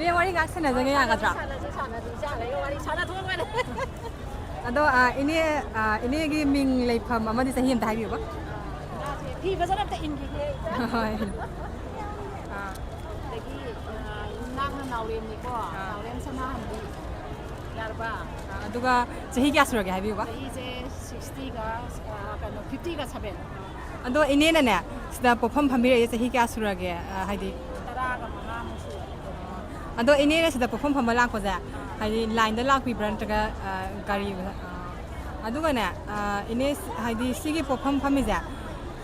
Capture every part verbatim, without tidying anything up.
ꯏꯅꯦ, ꯋꯥꯔꯤ ꯉꯥꯏꯍꯥꯛ ꯁꯥꯟꯅꯖꯒꯦ, ꯌꯥꯒꯗ꯭ꯔꯥ? ꯁꯥꯟꯅꯁꯤ, ꯁꯥꯟꯅꯁꯤ, ꯏꯆꯥ ꯂꯩꯔ ꯋꯥꯔꯤ ꯁꯥꯟꯅ ꯊꯣꯛꯑꯣꯏꯅꯦ꯫ ꯑꯗꯣ, ꯑ, ꯏꯅꯦ, ꯑ, ꯏꯅꯦꯒꯤ ꯃꯤꯡ, ꯂꯩꯐꯝ ꯑꯃꯗꯤ ꯆꯍꯤ ꯑꯃꯇ ꯍꯥꯏꯕꯤꯌꯨꯕ꯫ ꯏꯆꯥꯁꯦ ꯐꯤ ꯐꯖꯅ ꯑꯝꯇ ꯏꯟꯈꯤꯒꯦ꯫ ꯍꯣꯏ꯫ ꯑ, ꯑꯗꯒꯤ, ꯑ, ꯌꯨꯝꯅꯥꯛꯅ ꯅꯥꯎꯔꯦꯝꯅꯤꯀꯣ꯫ ꯑ꯫ ꯅꯥꯎꯔꯦꯝ ꯁꯅꯥꯍꯟꯕꯤ꯫ ꯌꯥꯔꯕ? ꯑ, ꯑꯗꯨꯒ ꯆꯍꯤ ꯀꯌꯥ ꯁꯨꯔꯒꯦ ꯍꯥꯏꯕꯤꯌꯨꯕ? ꯆꯍꯤꯁꯦ sixtyꯒ, ꯑ, ꯀꯩꯅꯣ, fiftyꯒ seven꯫ ꯑꯗꯣ ꯏꯅꯦꯅꯅꯦ, ꯁꯤꯗ ꯄꯣꯠꯐꯝ ꯐꯝꯕꯤꯔꯛꯏꯁꯦ ꯆꯍꯤ ꯀꯌꯥ ꯁꯨꯔꯒꯦ? ꯑ, ꯍꯥꯏꯗꯤ, ꯇꯔꯥꯒ ꯃꯉꯥꯃꯨꯛ ꯁꯨꯔꯦ꯫ ꯑꯗꯣ ꯏꯅꯦꯅ ꯁꯤꯗ ꯄꯣꯠꯐꯝ ꯐꯝꯕ ꯂꯥꯛꯄꯁꯦ, ꯍꯥꯏꯗꯤ, ꯂꯥꯏꯟꯗ ꯂꯥꯛꯄꯤꯕ꯭ꯔꯥ, ꯅꯠꯇ꯭ꯔꯒ, ꯑ, ꯒꯥꯔꯤ, ꯑ, ꯑꯗꯨꯒꯅꯦ, ꯑ, ꯏꯅꯦ, ꯍꯥꯏꯗꯤ, ꯁꯤꯒꯤ ꯄꯣꯠꯐꯝ ꯐꯝꯃꯤꯁꯦ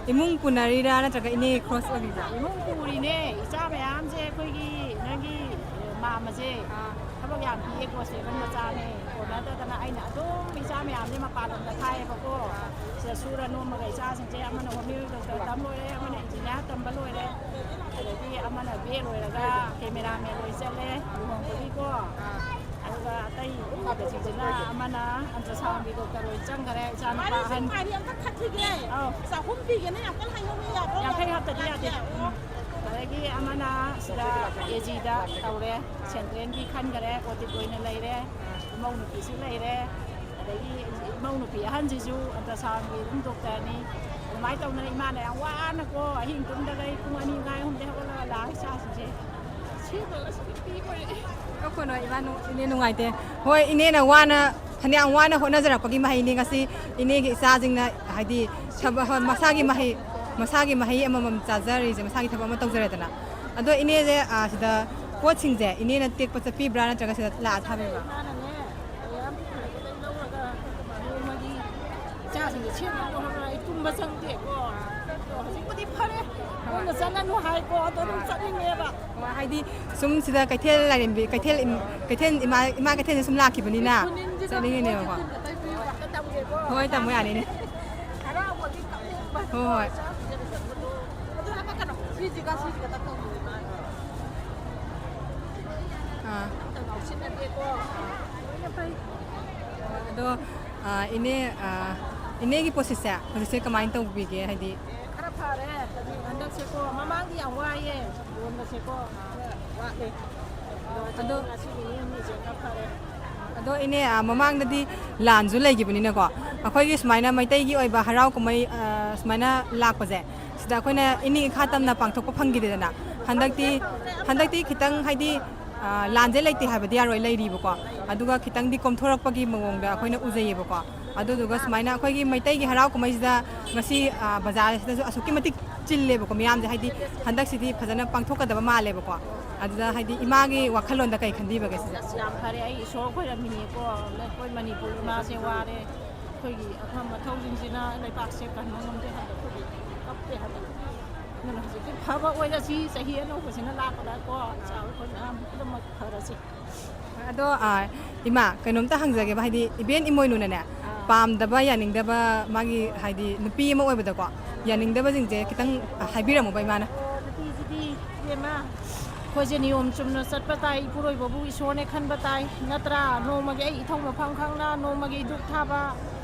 ꯏꯃꯨꯡ ꯄꯨꯅꯔꯤꯔꯥ, ꯅꯠꯇ꯭ꯔꯒ ꯏꯅꯦ ꯈ꯭ꯔꯣꯁ ꯑꯣꯏꯕꯤꯕ꯭ꯔꯥ? ꯏꯃꯨꯡ ꯄꯨꯔꯤꯅꯦ, ꯏꯆꯥ ꯃꯌꯥꯝꯁꯦ ꯑꯩꯈꯣꯏꯒꯤ, ꯅꯪꯒꯤ, ꯑ, ꯃꯥꯝꯃꯁꯦ, ꯑꯥ꯫ ꯊꯕꯛ ꯌꯥꯝ ꯄꯤꯌꯦꯀꯣ, ꯁꯦꯕꯟ ꯃꯆꯥꯅꯦ꯫ ꯀꯣꯟꯅꯗꯗꯅ ꯑꯩꯅ ꯑꯗꯨꯝ ꯏꯆꯥ ꯃꯌꯥꯝꯁꯦ ꯃꯄꯥꯟ ꯂꯝꯗ ꯊꯥꯏꯌꯦꯕꯀꯣ꯫ ꯁꯤꯗ ꯁꯨꯔ ꯅꯣꯝꯃꯒ ꯏꯆꯥꯁꯤꯡꯁꯦ ꯑꯃꯅ ꯍꯣꯃꯤꯌꯣ ꯗꯣꯛꯇꯔ ꯇꯝ ꯂꯣꯏꯔꯦ, ꯑꯃꯅ ꯏꯟꯖꯤꯅꯤꯌꯥꯔ ꯇꯝꯕ ꯂꯣꯏꯔꯦ, ꯑꯗꯒꯤ ꯑꯃꯅ ꯕꯤ ꯑꯦ ꯂꯣꯏꯔꯒ ꯀꯦꯃꯦꯔꯥꯃꯦꯟ ꯑꯣꯏ ꯆꯠꯂꯦ ꯂꯨꯍꯣꯡꯕꯒꯤꯀꯣ꯫ ꯑꯗꯨꯒ ꯑꯇꯩ ꯏꯃꯥꯟꯅꯕꯁꯤꯡꯁꯤꯅ ꯑꯃꯅ ꯑꯜꯇ꯭ꯔꯥꯁꯥꯎꯟꯒꯤ ꯗꯣꯛꯇꯔ ꯑꯣꯏ ꯆꯪꯈꯔꯦ, ꯏꯆꯥꯅꯨꯄꯥ ꯑꯍꯟ꯫ ꯑꯩ ꯑꯝꯇ ꯊꯛꯈꯤꯒꯦ꯫ ꯑꯧ꯫ ꯑꯁ, ꯑꯍꯨꯝ ꯄꯤꯒꯦꯅꯦ, ꯌꯥꯝ ꯀꯟꯅ ꯍꯥꯏꯅꯧꯅꯦ, ꯌꯥꯕ꯭ꯔꯣ? ꯌꯥꯡꯈꯩ ꯍꯥꯞꯇꯗꯤ ꯌꯥꯗꯦ꯫ ꯎꯝ꯫ ꯑꯗꯒꯤ ꯑꯃꯅ ꯁꯤꯗ ꯑꯦ ꯖꯤꯗ ꯇꯧꯔꯦ, ꯁꯦꯟꯇ꯭ꯔꯦꯜꯒꯤ ꯈꯟꯈꯔꯦ, ꯑꯣꯗꯤꯠ ꯑꯣꯏꯅ ꯂꯩꯔꯦ, ꯏꯃꯧ ꯅꯨꯄꯤꯁꯨ ꯂꯩꯔꯦ꯫ ꯑꯗꯒꯤ ꯏꯃꯧ ꯅꯨꯄꯤ ꯑꯍꯟꯁꯤꯁꯨ ꯑꯜꯇ꯭ꯔꯥꯁꯥꯎꯟꯒꯤ ꯑꯗꯨꯝ ꯗꯣꯛꯇꯔꯅꯤ꯫ ꯑꯗꯨꯃꯥꯏꯅ ꯇꯧꯗꯅ ꯏꯃꯥꯅ ꯌꯥꯝ ꯋꯥꯅꯀꯣ, ꯑꯍꯤꯡ ꯇꯨꯝꯗꯈꯩ ꯄꯨꯡ ꯑꯅꯤ ꯃꯈꯥꯏ ꯑꯍꯨꯝꯗ ꯍꯧꯒꯠꯂꯒ ꯂꯥꯛꯑꯒ ꯏꯆꯥꯁꯤꯡꯁꯦ꯫ ꯑꯩꯈꯣꯏꯅ ꯏꯃꯥ ꯅꯨ-, ꯏꯅꯦ ꯅꯨꯡꯉꯥꯏꯇꯦ꯫ ꯍꯣꯏ, ꯏꯅꯦꯅ ꯋꯥꯅ, ꯐꯅꯌꯥꯝ ꯋꯥꯅ ꯍꯣꯠꯅꯖꯔꯛꯄꯒꯤ ꯃꯍꯩꯅꯤ ꯉꯁꯤ ꯏꯅꯦꯒꯤ ꯏꯆꯥꯁꯤꯡꯅ, ꯍꯥꯏꯗꯤ, ꯊꯕꯛ, ꯍꯣꯏ, ꯃꯁꯥꯒꯤ ꯃꯍꯩ, ꯃꯁꯥꯒꯤ ꯃꯍꯩ ꯑꯃꯃꯝ ꯆꯥꯖꯔꯤꯁꯦ, ꯃꯁꯥꯒꯤ ꯊꯕꯛ ꯑꯃ ꯇꯧꯖꯔꯦꯗꯅ꯫ ꯑꯗꯣ ꯏꯅꯦꯁꯦ, ꯑ, ꯁꯤꯗ ꯄꯣꯠꯁꯤꯡꯁꯦ ꯏꯅꯦꯅ ꯇꯦꯛꯄ ꯆꯠꯄꯤꯕ꯭ꯔꯥ, ꯅꯠꯇ꯭ꯔꯒ ꯁꯤꯗ ꯂꯥꯛꯑ ꯊꯥꯕꯤꯕ꯭ꯔꯥ? ꯏꯃꯥꯅꯅꯦ, ꯃꯌꯥꯝ ꯄꯨꯈ꯭ꯔꯤꯗꯩ ꯂꯧꯔꯒ ꯅꯣꯡꯃꯒꯤ ꯏꯆꯥꯁꯤꯡꯁꯦ ꯁꯦꯝꯅꯕ ꯍꯣꯠꯅꯕ ꯑꯩ ꯇꯨꯝꯕ ꯆꯪꯗꯦꯀꯣ꯫ ꯑꯗꯣ ꯍꯧꯖꯤꯛꯄꯨꯗꯤ ꯐꯔꯦ꯫ ꯃꯣꯏꯅ ꯆꯠꯅꯅꯨ ꯍꯥꯏꯀꯣ, ꯑꯗꯣ ꯑꯗꯨꯝ ꯆꯠꯅꯤꯡꯉꯦꯕ꯫ ꯑꯣ, ꯍꯥꯏꯗꯤ ꯁꯨꯝ ꯁꯤꯗ ꯀꯩꯊꯦꯜ ꯂꯥꯏꯔꯦꯝꯕꯤ, ꯀꯩꯊꯦꯜ ꯏꯝ-, ꯀꯩꯊꯦꯜ ꯏꯃꯥ, ꯏꯃꯥ ꯀꯩꯊꯦꯜꯗ ꯁꯨꯝ ꯂꯥꯛꯈꯤꯕꯅꯤꯅ ꯈꯨꯅꯤꯡꯁꯤꯗ ꯆꯠꯅꯤꯡꯉꯤꯅꯦꯕꯀꯣ꯫ ꯃꯣꯏꯒꯤ ꯈꯨꯟꯗ ꯇꯩꯕꯤꯌꯨ꯫ ꯑꯝꯇ ꯇꯝꯒꯦꯀꯣ꯫ ꯍꯣꯏ, ꯇꯝꯃꯣ, ꯌꯥꯅꯤꯅꯦ꯫ ꯍꯔꯥꯎꯕꯒꯤ ꯀꯞꯅꯤꯡꯕ꯫ ꯍꯣꯏ, ꯍꯣꯏ꯫ ꯑꯗꯨ ꯍꯥꯏꯕ ꯀꯩꯅꯣ, ꯁꯤꯁꯤꯒ ꯁꯤꯁꯤꯒ ꯇꯞ ꯇꯧꯕꯤꯌꯨ ꯏꯃꯥꯅ꯫ ꯑꯥ꯫ ꯑꯝꯇ ꯉꯥꯎꯁꯤꯟꯅꯗꯦꯀꯣ꯫ ꯂꯣꯏꯅ ꯐꯩ꯫ ꯑꯗꯣ, ꯑꯥ, ꯏꯅꯦ, ꯑꯥ, ꯏꯅꯦꯒꯤ ꯄꯣꯠꯁꯤꯠꯁꯦ ꯍꯧꯖꯤꯛꯁꯦ ꯀꯃꯥꯏꯅ ꯇꯧꯕꯤꯒꯦ? ꯍꯥꯏꯗꯤ, ꯑꯦ, ꯈꯔ ꯐꯔꯦ꯫ ꯍꯟꯗꯛꯁꯦꯀꯣ, ꯃꯃꯥꯡꯗꯤ ꯌꯥꯝ ꯋꯥꯏꯌꯦ, ꯌꯣꯟꯕꯁꯦꯀꯣ, ꯈꯔ ꯋꯥꯠꯂꯦ꯫ ꯑꯗꯣ ꯉꯁꯤꯒꯤ ꯅꯤꯅꯤꯁꯦ ꯈꯔ ꯐꯔꯦ꯫ ꯑꯗꯣ ꯏꯅꯦ, ꯑ, ꯃꯃꯥꯡꯗꯗꯤ ꯂꯥꯟꯁꯨ ꯂꯩꯈꯤꯕꯅꯤꯅꯀꯣ, ꯑꯩꯈꯣꯏꯒꯤ ꯁꯨꯃꯥꯏꯅ ꯃꯩꯇꯩꯒꯤ ꯑꯣꯏꯕ ꯍꯔꯥꯎ ꯀꯨꯝꯍꯩ, ꯑ, ꯁꯨꯃꯥꯏꯅ ꯂꯥꯛꯄꯁꯦ, ꯁꯤꯗ ꯑꯩꯈꯣꯏꯅ ꯏꯅꯤꯡ ꯏꯈꯥ ꯇꯝꯅ ꯄꯥꯡꯊꯣꯛꯄ ꯐꯪꯈꯤꯗꯦꯗꯅ꯫ ꯍꯟꯗꯛꯇꯤ, ꯍꯟꯗꯛꯇꯤ ꯈꯤꯇꯪ, ꯍꯥꯏꯗꯤ, ꯑ, ꯂꯥꯟꯁꯦ ꯂꯩꯇꯦ ꯍꯥꯏꯕꯗꯤ ꯌꯥꯔꯣꯏ, ꯂꯩꯔꯤꯕꯀꯣ꯫ ꯑꯗꯨꯒ ꯈꯤꯇꯪꯗꯤ ꯀꯣꯝꯊꯣꯔꯛꯄꯒꯤ ꯃꯑꯣꯡꯗ ꯑꯩꯈꯣꯏꯅ ꯎꯖꯩꯌꯦꯕꯀꯣ꯫ ꯑꯗꯨꯗꯨꯒ ꯁꯨꯃꯥꯏꯅ ꯑꯩꯈꯣꯏꯒꯤ ꯃꯩꯇꯩꯒꯤ ꯍꯔꯥꯎ ꯀꯨꯝꯍꯩꯁꯤꯗ ꯉꯁꯤ, ꯑ, ꯕꯖꯥꯔꯁꯤꯗꯁꯨ ꯑꯁꯨꯛꯀꯤ ꯃꯇꯤꯛ ꯆꯤꯜꯂꯦꯕꯀꯣ, ꯃꯤꯌꯥꯝꯁꯦ, ꯍꯥꯏꯗꯤ ꯍꯟꯗꯛꯁꯤꯗꯤ ꯐꯖꯅ ꯄꯥꯡꯊꯣꯛꯀꯗꯕ ꯃꯥꯜꯂꯦꯕꯀꯣ꯫ ꯑꯗꯨꯗ ꯍꯥꯏꯗꯤ ꯏꯃꯥꯒꯤ ꯋꯥꯈꯜꯂꯣꯟꯗ ꯀꯩ ꯈꯟꯕꯤꯕꯒꯦ ꯁꯤꯁꯦ? ꯑꯁ, ꯌꯥꯝ ꯐꯔꯦ꯫ ꯑꯩ ꯏꯁꯣꯔ ꯈꯣꯏꯔꯝꯃꯤꯅꯦꯀꯣ꯫ ꯑꯩꯈꯣꯏ ꯃꯅꯤꯄꯨꯔ ꯏꯃꯥꯁꯦ ꯋꯥꯔꯦ꯫ ꯑꯩꯈꯣꯏꯒꯤ ꯑꯐ ꯃꯊꯧꯁꯤꯡꯁꯤꯅ ꯂꯩꯕꯥꯛꯁꯦ ꯀꯟꯕ ꯉꯝꯗꯦ ꯍꯥꯏꯕ, ꯑꯩꯈꯣꯏꯒꯤ ꯀꯞꯄꯦ ꯍꯥꯏꯕ꯫ ꯑꯗꯨꯅ ꯍꯧꯖꯤꯛꯇꯤ ꯐꯕ ꯑꯣꯏꯔꯁꯤ, ꯆꯍꯤ ꯑꯅꯧꯕꯁꯤꯅ ꯂꯥꯛꯄꯗꯀꯣ, ꯏꯆꯥ ꯑꯩꯈꯣꯏ ꯃꯌꯥꯝ ꯄꯨꯝꯅꯃꯛ ꯐꯔꯁꯤ꯫ ꯑꯗꯣ, ꯑ, ꯏꯃꯥ, ꯀꯩꯅꯣꯝꯇ ꯍꯪꯖꯒꯦꯕ, ꯍꯥꯏꯗꯤ ꯏꯕꯦꯟ ꯏꯃꯣꯏꯅꯨꯅꯅꯦ, ꯑꯥ꯫ ꯄꯥꯝꯗꯕ, ꯌꯥꯅꯤꯡꯗꯕ, ꯃꯥꯒꯤ ꯍꯥꯏꯗꯤ ꯅꯨꯄꯤ ꯑꯃ ꯑꯣꯏꯕꯗꯀꯣ, ꯌꯥꯅꯤꯡꯗꯕꯁꯤꯡꯁꯦ ꯈꯤꯇꯪ ꯍꯥꯏꯕꯤꯔꯝꯃꯣꯕ ꯏꯃꯥꯅ꯫ ꯑꯣ, ꯅꯨꯄꯤꯁꯤꯗꯤ ꯏꯕꯦꯝꯃ, ꯑꯩꯈꯣꯏꯁꯦ ꯅꯤꯌꯣꯝ ꯆꯨꯝꯅ ꯆꯠꯄ ꯇꯥꯏ, ꯏꯄꯨꯔꯣꯏꯕꯕꯨ ꯏꯁꯣꯔꯅꯦ ꯈꯟꯕ ꯇꯥꯏ, ꯅꯠꯇ꯭ꯔꯥ? ꯅꯣꯡꯃꯒꯤ ꯑꯩ ꯏꯊꯧ ꯃꯐꯝ ꯈꯪꯅ, ꯅꯣꯡꯃꯒꯤ ꯙꯨꯛ ꯊꯥꯕ,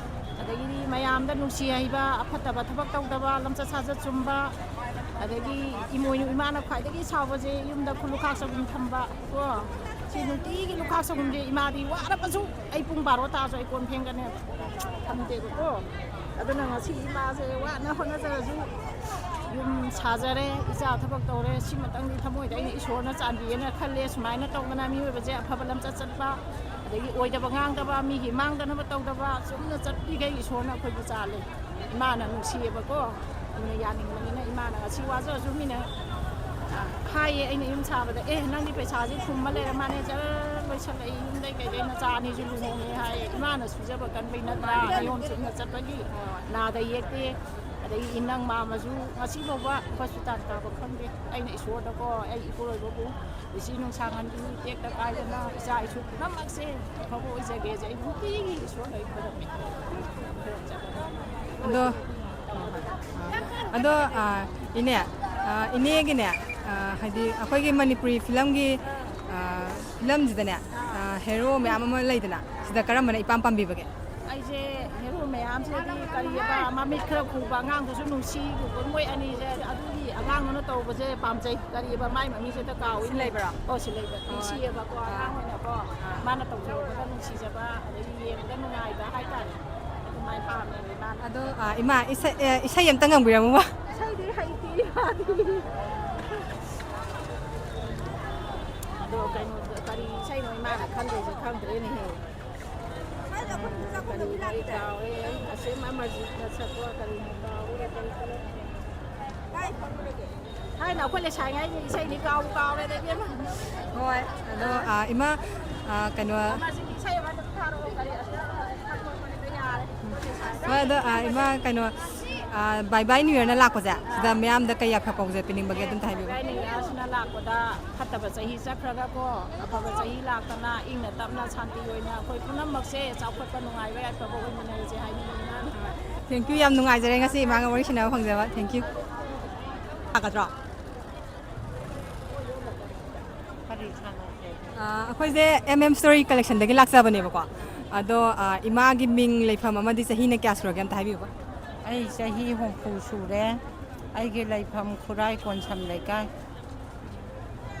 ꯑꯗꯒꯤꯗꯤ ꯃꯌꯥꯝꯗ ꯅꯨꯡꯁꯤ ꯍꯩꯕ, ꯑꯐꯠꯇꯕ ꯊꯕꯛ ꯇꯧꯗꯕ, ꯂꯝꯆꯠ ꯁꯥꯖꯠ ꯆꯨꯝꯕ, ꯑꯗꯒꯤ ꯏꯃꯣꯏꯅꯨ ꯏꯃꯥꯅ ꯈ꯭ꯋꯥꯏꯗꯒꯤ ꯁꯥꯎꯕꯁꯦ ꯌꯨꯝꯗ ꯈꯨ-, ꯂꯨꯈꯥꯛ ꯆꯒꯨꯝ ꯊꯝꯕ ꯀꯣ꯫ ꯁꯤ ꯅꯨꯡꯇꯤꯒꯤ ꯂꯨꯈꯥꯛ ꯆꯒꯨꯝꯁꯦ ꯏꯃꯥꯗꯤ ꯋꯥꯔꯕꯁꯨ ꯑꯩ ꯄꯨꯡ ꯕꯥꯔꯣ ꯇꯥꯔꯁꯨ ꯑꯩ ꯀꯣꯟ ꯐꯦꯡꯒꯅꯦꯕ, ꯊꯝꯗꯦꯕꯀꯣ꯫ ꯑꯗꯨꯅ ꯉꯁꯤ ꯏꯃꯥꯁꯦ ꯋꯥꯅ ꯍꯣꯠꯅꯖꯔꯁꯨ ꯌꯨꯝ ꯁꯥꯖꯔꯦ, ꯏꯆꯥ ꯊꯕꯛ ꯇꯧꯔꯦ, ꯁꯤꯃꯇꯪꯗꯤ ꯊꯃꯣꯏꯗ ꯑꯩꯅ ꯏꯁꯣꯔꯅ ꯆꯥꯟꯕꯤꯌꯦꯅ ꯈꯜꯂꯦ꯫ ꯁꯨꯃꯥꯏꯅ ꯇꯧꯗꯅ ꯃꯤꯑꯣꯏꯕꯁꯦ ꯑꯐꯕ ꯂꯝꯆꯠ ꯆꯠꯄ, ꯑꯗꯒꯤ ꯑꯣꯏꯗꯕ ꯉꯥꯡꯗꯕ, ꯃꯤꯒꯤ ꯃꯥꯡꯗꯅꯕ ꯇꯧꯗꯕ, ꯆꯨꯝꯅ ꯆꯠꯄꯤꯈꯩ ꯏꯁꯣꯔꯅ ꯑꯩꯈꯣꯏꯕꯨ ꯆꯥꯜꯂꯦ꯫ ꯏꯃꯥꯅ ꯅꯨꯡꯁꯤꯌꯦꯕꯀꯣ, ꯑꯗꯨꯅ ꯌꯥꯅꯤꯡꯕꯅꯤꯅ ꯏꯃꯥꯅ ꯉꯁꯤ ꯋꯥꯖꯔꯁꯨ ꯃꯤꯅ ꯍꯥꯏꯌꯦ, ꯑꯩꯅ ꯌꯨꯝ ꯁꯥꯕꯗ, "ꯑꯦ, ꯅꯪꯗꯤ ꯄꯩꯁꯥꯁꯦ ꯐꯨꯝꯃ ꯂꯩꯔ ꯃꯥꯅꯦ, ꯖꯔ ꯂꯣꯏꯁꯜꯂꯛꯏ, ꯌꯨꯝꯗꯩ ꯀꯩꯗꯩ ꯅꯆꯥ ꯑꯅꯤꯁꯨ ꯂꯨꯍꯣꯡꯉꯦ" ꯍꯥꯏꯌꯦ꯫ ꯏꯃꯥꯅ ꯁꯨꯖꯕ ꯀꯟꯕꯩ ꯅꯠꯇ꯭ꯔꯥ? ꯅꯤꯌꯣꯝ ꯆꯨꯝꯅ ꯆꯠꯄꯒꯤ, ꯅꯥꯗ ꯌꯦꯛꯇꯦ꯫ ꯑꯗꯒꯤ ꯏꯅꯪ ꯃꯥꯃꯁꯨ ꯉꯁꯤ ꯐꯥꯎꯕ ꯍꯣꯁꯄꯤꯇꯥꯜ ꯀꯥꯕ ꯈꯪꯗꯦ꯫ ꯑꯩꯅ ꯏꯁꯣꯔꯗꯀꯣ, ꯑꯩ ꯏꯄꯨꯔꯣꯏꯕꯕꯨ ꯏꯆꯦ ꯅꯨꯡꯁꯥ ꯉꯟꯕꯤ ꯇꯦꯛꯇ ꯀꯥꯏꯗꯅ ꯏꯆꯥ ꯏꯁꯨ ꯄꯨꯝꯅꯃꯛꯁꯦ ꯑꯐꯕ ꯑꯣꯏꯖꯒꯦꯁꯦ ꯑꯩ ꯅꯨꯡꯇꯤꯒꯤ ꯏꯁꯣꯔꯗ ꯑꯩ ꯈꯣꯏꯔꯝꯃꯤ꯫ ꯑꯗꯣ, ꯑꯗꯣ, ꯑ, ꯏꯅꯦ, ꯑ, ꯏꯅꯦꯒꯤꯅꯦ, ꯑ, ꯍꯥꯏꯗꯤ ꯑꯩꯈꯣꯏꯒꯤ ꯃꯅꯤꯄꯨꯔꯤ ꯐꯤꯂꯝꯒꯤ, ꯑ, ꯐꯤꯂꯝꯁꯤꯗꯅꯦ, ꯑ, ꯍꯦꯔꯣ ꯃꯌꯥꯝ ꯑꯃ ꯂꯩꯗꯅ, ꯁꯤꯗ ꯀꯔꯝꯕꯅ ꯏꯄꯥꯝ ꯄꯥꯝꯕꯤꯕꯒꯦ? ꯑꯩꯁꯦ ꯍꯦꯔꯣ ꯃꯌꯥꯝꯁꯤꯗꯤ ꯀꯔꯤꯑꯕ, ꯃꯃꯤꯠ ꯈꯔ ꯈꯨꯕ ꯑꯉꯥꯡꯗꯨꯁꯨ ꯅꯨꯡꯁꯤ, ꯃꯣꯏ ꯑꯅꯤꯁꯦ ꯑꯗꯨꯒꯤ ꯑꯉꯥꯡꯗꯨꯅ ꯇꯧꯕꯁꯦ ꯄꯥꯝꯖꯩ꯫ ꯀꯔꯤꯕ ꯃꯥꯏ ꯃꯃꯤꯡꯁꯦ ꯑꯝꯇ ꯀꯥꯎꯏꯅꯦ꯫ ꯁꯤ ꯂꯩꯕ꯭ꯔꯣ? ꯑꯣ, ꯁꯤ ꯂꯩꯕ꯫ ꯑꯣ, ꯅꯨꯡꯁꯤꯌꯦꯕꯀꯣ, ꯑꯥ꯫ ꯑꯉꯥꯡ ꯑꯣꯏꯅꯀꯣ꯫ ꯑꯥ꯫ ꯃꯥꯅ ꯇꯧꯖꯔꯛꯄꯗ ꯅꯨꯡꯁꯤꯖꯕ, ꯑꯗꯒꯤ ꯌꯦꯡꯕꯗ ꯅꯨꯡꯉꯥꯏꯕ ꯍꯥꯏꯇꯥꯔꯦ꯫ ꯑꯗꯨꯃꯥꯏꯅ ꯄꯥꯝꯃꯦ ꯏꯃꯥꯅ꯫ ꯑꯗꯣ, ꯑꯥ, ꯏꯃꯥ, ꯏꯁꯩ, ꯑꯦ, ꯏꯁꯩ ꯑꯝꯇ ꯉꯪꯕꯤꯔꯝꯃꯨꯕ꯫ ꯏꯁꯩꯗꯤ ꯍꯩꯇꯦ, ꯏꯃꯥꯗꯤ꯫ ꯑꯗꯣ ꯀꯩꯅꯣ, ꯀꯔꯤ ꯏꯁꯩꯅꯣ ꯏꯃꯥꯅ ꯈꯟꯗꯣꯏꯁꯦ ꯈꯪꯗ꯭ꯔꯦꯅꯦꯍꯦ꯫ ꯀꯔꯤ, ꯀꯔꯤ ꯀꯥꯎꯔꯦ? ꯑꯩ ꯑꯁꯦꯡꯕ ꯑꯃꯔꯖꯤꯠꯅ ꯁꯛꯄ ꯀꯔꯤꯅꯣ ꯀꯥꯎꯔꯦ, ꯀꯔꯤ ꯐꯤꯂꯝꯅꯣ? ꯊꯥꯏꯅ ꯑꯩꯈꯣꯏ ꯂꯩꯁꯥꯔꯤꯉꯩꯒꯤ ꯏꯁꯩꯗꯤ ꯀꯥꯎꯕꯨ ꯀꯥꯎꯔꯦꯗ, ꯏꯕꯦꯝꯃ꯫ ꯍꯣꯏ, ꯑꯗꯣ, ꯑꯥ, ꯏꯃꯥ, ꯑꯥ, ꯀꯩꯅꯣ, ꯑꯃꯔꯖꯤꯠꯀꯤ ꯏꯁꯩ ꯑꯃ ꯑꯗꯨꯝ ꯊꯥꯔꯛꯑꯣ, ꯀꯔꯤ, ꯑꯁ, ꯁꯛꯄ ꯈꯣꯠꯄꯗ ꯌꯥꯔꯦ꯫ ꯑꯩꯈꯣꯏ ꯂꯩꯁꯥꯔꯤꯉꯩ ꯍꯣꯏ, ꯑꯗꯣ, ꯑꯥ, ꯏꯃꯥ, ꯀꯩꯅꯣ, ꯑꯥ, Bye Bye New Yearꯅ ꯂꯥꯛꯄꯁꯦ, ꯁꯤꯗ ꯃꯌꯥꯝꯗ ꯀꯩ ꯌꯥꯏꯐ ꯄꯥꯎꯖꯦꯜ ꯄꯤꯅꯤꯡꯕꯒꯦ? ꯑꯗꯨꯝꯇ ꯍꯥꯏꯕꯤꯌꯨ꯫ Bye Bye New Yearꯁꯤꯅ ꯂꯥꯛꯄꯗ ꯐꯠꯇꯕ ꯆꯍꯤ ꯆꯠꯈ꯭ꯔꯒꯀꯣ, ꯑꯐꯕ ꯆꯍꯤ ꯂꯥꯛꯇꯅ ꯏꯪꯅ ꯇꯞꯅ ꯁꯥꯟꯇꯤ ꯑꯣꯏꯅ ꯑꯩꯈꯣꯏ ꯄꯨꯝꯅꯃꯛꯁꯦ ꯆꯥꯎꯈꯠꯄ ꯅꯨꯡꯉꯥꯏꯕ ꯌꯥꯏꯐꯕ ꯑꯣꯏꯃꯤꯟꯅꯔꯁꯦ ꯍꯥꯏꯅꯤꯡꯉꯤ ꯏꯃꯥꯅ꯫ Thank you, ꯌꯥꯝ ꯅꯨꯡꯉꯥꯏꯖꯔꯦ ꯉꯁꯤ ꯏꯃꯥꯒ ꯋꯥꯔꯤ ꯁꯥꯟꯅꯕ ꯐꯪꯖꯕ꯫ Thank you꯫ ꯂꯥꯛꯀꯗ꯭ꯔꯣ? ꯀꯔꯤ ꯁꯥꯟꯅꯁꯦ? ꯑꯥ, ꯑꯩꯈꯣꯏꯁꯦ M M Story Collectionꯗꯒꯤ ꯂꯥꯛꯆꯕꯅꯦꯕꯀꯣ꯫ ꯑꯗꯣ, ꯑꯥ, ꯏꯃꯥꯒꯤ ꯃꯤꯡ ꯂꯩꯐꯝ ꯑꯃꯗꯤ ꯆꯍꯤꯅ ꯀꯌꯥ ꯁꯨꯔꯒꯦ ꯑꯝꯇ ꯍꯥꯏꯕꯤꯌꯨꯕ꯫ ꯑꯩ ꯆꯍꯤ ꯍꯨꯝꯐꯨ ꯁꯨꯔꯦ꯫ ꯑꯩꯒꯤ ꯂꯩꯐꯝ ꯈꯨꯔꯥꯏ ꯀꯣꯟꯁꯝ ꯂꯩꯀꯥꯏ꯫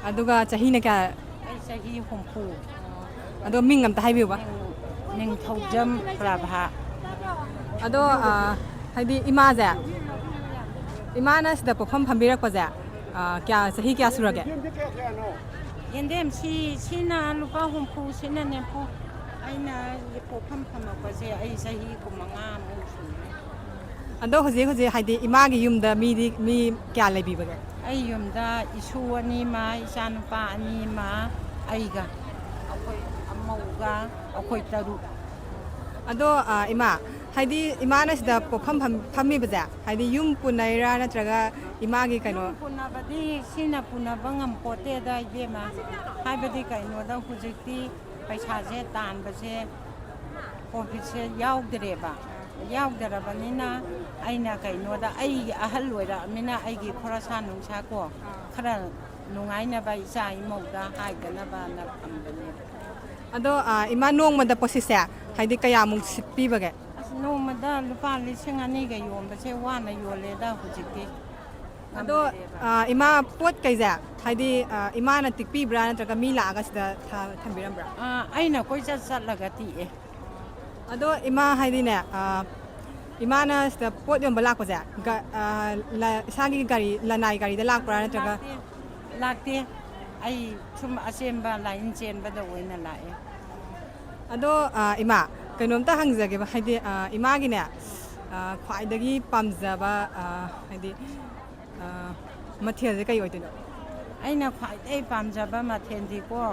ꯑꯗꯨꯒ ꯆꯍꯤꯅ ꯀꯌꯥ? ꯑꯩ ꯆꯍꯤ ꯍꯨꯝꯐꯨ꯫ ꯑꯗꯣ ꯃꯤꯡ ꯑꯝꯇ ꯍꯥꯏꯕꯤꯌꯨꯕ꯫ ꯅꯤꯡ-, ꯅꯤꯡꯊꯧꯖꯝ ꯄ꯭ꯔꯚꯥ꯫ ꯑꯗꯣ, ꯑꯥ, ꯍꯥꯏꯗꯤ ꯏꯃꯥꯁꯦ, ꯏꯃꯥꯅ ꯁꯤꯗ ꯄꯣꯛꯐꯝ ꯐꯝꯕꯤꯔꯛꯄꯁꯦ, ꯑꯥ, ꯀꯌꯥ, ꯆꯍꯤ ꯀꯌꯥ ꯁꯨꯔꯒꯦ? ꯌꯦꯟꯗꯦꯝ ꯁꯤ, ꯁꯤꯅ ꯂꯨꯄꯥ ꯍꯨꯝꯐꯨ, ꯁꯤꯅ ꯅꯤꯐꯨ꯫ ꯑꯩꯅ ꯄꯣꯛꯐꯝ ꯐꯝꯃꯛꯄꯁꯦ ꯑꯩ ꯆꯍꯤ ꯀꯨꯟꯃꯉꯥꯃꯨꯛ ꯁꯨꯔꯦ꯫ ꯑꯗꯣ ꯍꯧꯖꯤꯛ ꯍꯧꯖꯤꯛ ꯍꯥꯏꯗꯤ ꯏꯃꯥꯒꯤ ꯌꯨꯝꯗ ꯃꯤꯗꯤ, ꯃꯤ ꯀꯌꯥ ꯂꯩꯕꯤꯕꯒꯦ? ꯑꯩ ꯌꯨꯝꯗ ꯏꯁꯨ ꯑꯅꯤ ꯑꯃ, ꯏꯆꯥꯅꯨꯄꯥ ꯑꯅꯤ ꯑꯃ, ꯑꯩꯒ, ꯑꯩꯈꯣꯏ ꯑꯃꯧꯒ, ꯑꯩꯈꯣꯏ ꯇꯔꯨꯛ꯫ ꯑꯗꯣ, ꯑ, ꯏꯃꯥ, ꯍꯥꯏꯗꯤ ꯏꯃꯥꯅ ꯁꯤꯗ ꯄꯣꯛꯐꯝ ꯐꯝ-, ꯐꯝꯃꯤꯕꯁꯦ, ꯍꯥꯏꯗꯤ ꯌꯨꯝ ꯄꯨꯟꯅꯩꯔꯥ ꯅꯠꯇ꯭ꯔꯒ ꯏꯃꯥꯒꯤ ꯀꯩꯅꯣ? ꯌꯨꯝ ꯄꯨꯅꯕꯗꯤ ꯁꯤꯅ ꯄꯨꯅꯕ ꯉꯝꯄꯣꯠꯇꯦꯗ, ꯏꯕꯦꯝꯃ꯫ ꯍꯥꯏꯕꯗꯤ ꯀꯩꯅꯣꯗ ꯍꯧꯖꯤꯛꯇꯤ ꯄꯩꯁꯥꯁꯦ ꯇꯥꯟꯕꯁꯦ profitꯁꯦ ꯌꯥꯎꯗ꯭ꯔꯦꯕ꯫ ꯌꯥꯎꯗ꯭ꯔꯕꯅꯤꯅ ꯑꯩꯅ ꯀꯩꯅꯣꯗ, ꯑꯩ ꯑꯍꯜ ꯑꯣꯏꯔꯛꯑꯃꯤꯅ ꯑꯩꯒꯤ ꯈꯣꯔꯁꯥ ꯅꯨꯡꯁꯥ ꯀꯣ, ꯈꯔ ꯅꯨꯡꯉꯥꯏꯅꯕ ꯏꯆꯥ ꯏꯃꯧꯗ ꯍꯥꯏꯗꯅꯕꯅ ꯊꯝꯕꯅꯦ꯫ ꯑꯗꯣ, ꯑ, ꯏꯃꯥ, ꯅꯣꯡꯃꯗ ꯄꯣꯠꯁꯤꯠꯁꯦ ꯍꯥꯏꯗꯤ ꯀꯌꯥꯃꯨꯛ ꯁꯤꯠꯄꯤꯕꯒꯦ? ꯑꯁ, ꯅꯣꯡꯃꯗ ꯂꯨꯄꯥ ꯂꯤꯁꯤꯡ ꯑꯅꯤꯒ ꯌꯣꯟꯕꯁꯦ ꯋꯥꯅ ꯌꯣꯜꯂꯦꯗ ꯍꯧꯖꯤꯛꯇꯤ꯫ ꯑꯗꯣ, ꯑ, ꯏꯃꯥ, ꯄꯣꯠ ꯀꯩꯁꯦ, ꯍꯥꯏꯗꯤ, ꯑ, ꯏꯃꯥꯅ ꯇꯤꯛꯄꯤꯕ꯭ꯔꯥ, ꯅꯠꯇ꯭ꯔꯒ ꯃꯤ ꯂꯥꯛꯑꯒ ꯁꯤꯗ ꯊ-, ꯊꯝꯕꯤꯔꯝꯕ꯭ꯔꯥ? ꯑ, ꯑꯩꯅ ꯀꯣꯏꯆꯠ ꯆꯠꯂꯒ ꯇꯤꯛꯑꯦ꯫ ꯑꯗꯣ ꯏꯃꯥ, ꯍꯥꯏꯗꯤꯅꯦ, ꯑ, ꯏꯃꯥꯅ ꯁꯤꯗ ꯄꯣꯠ ꯌꯣꯟꯕ ꯂꯥꯛꯄꯁꯦ, ꯒ-, ꯑ, ꯂ-, ꯏꯁꯥꯒꯤ ꯒꯥꯔꯤ, ꯂꯅꯥꯏ ꯒꯥꯔꯤꯗ ꯂꯥꯛꯄ꯭ꯔꯥ, ꯅꯠꯇ꯭ꯔꯒ? ꯂꯥꯛꯇꯦ, ꯂꯥꯛꯇꯦ꯫ ꯑꯩ ꯁꯨꯝ ꯑꯆꯦꯟꯕ line ꯆꯦꯟꯕꯗ ꯑꯣꯏꯅ ꯂꯥꯛꯑꯦ꯫ ꯑꯗꯣ, ꯑ, ꯏꯃꯥ, ꯀꯩꯅꯣꯝꯇ ꯍꯪꯖꯒꯦꯕ, ꯍꯥꯏꯗꯤ, ꯑ, ꯏꯃꯥꯒꯤꯅꯦ, ꯑ, ꯈ꯭ꯋꯥꯏꯗꯒꯤ ꯄꯥꯝꯖꯕ, ꯑ, ꯍꯥꯏꯗꯤ, ꯑ, ꯃꯊꯦꯜꯁꯦ ꯀꯩ ꯑꯣꯏꯗꯣꯏꯅꯣ? ꯑꯩꯅ ꯈ꯭ꯋꯥꯏꯗꯒꯤ ꯄꯥꯝꯖꯕ ꯃꯊꯦꯜꯗꯤꯀꯣ,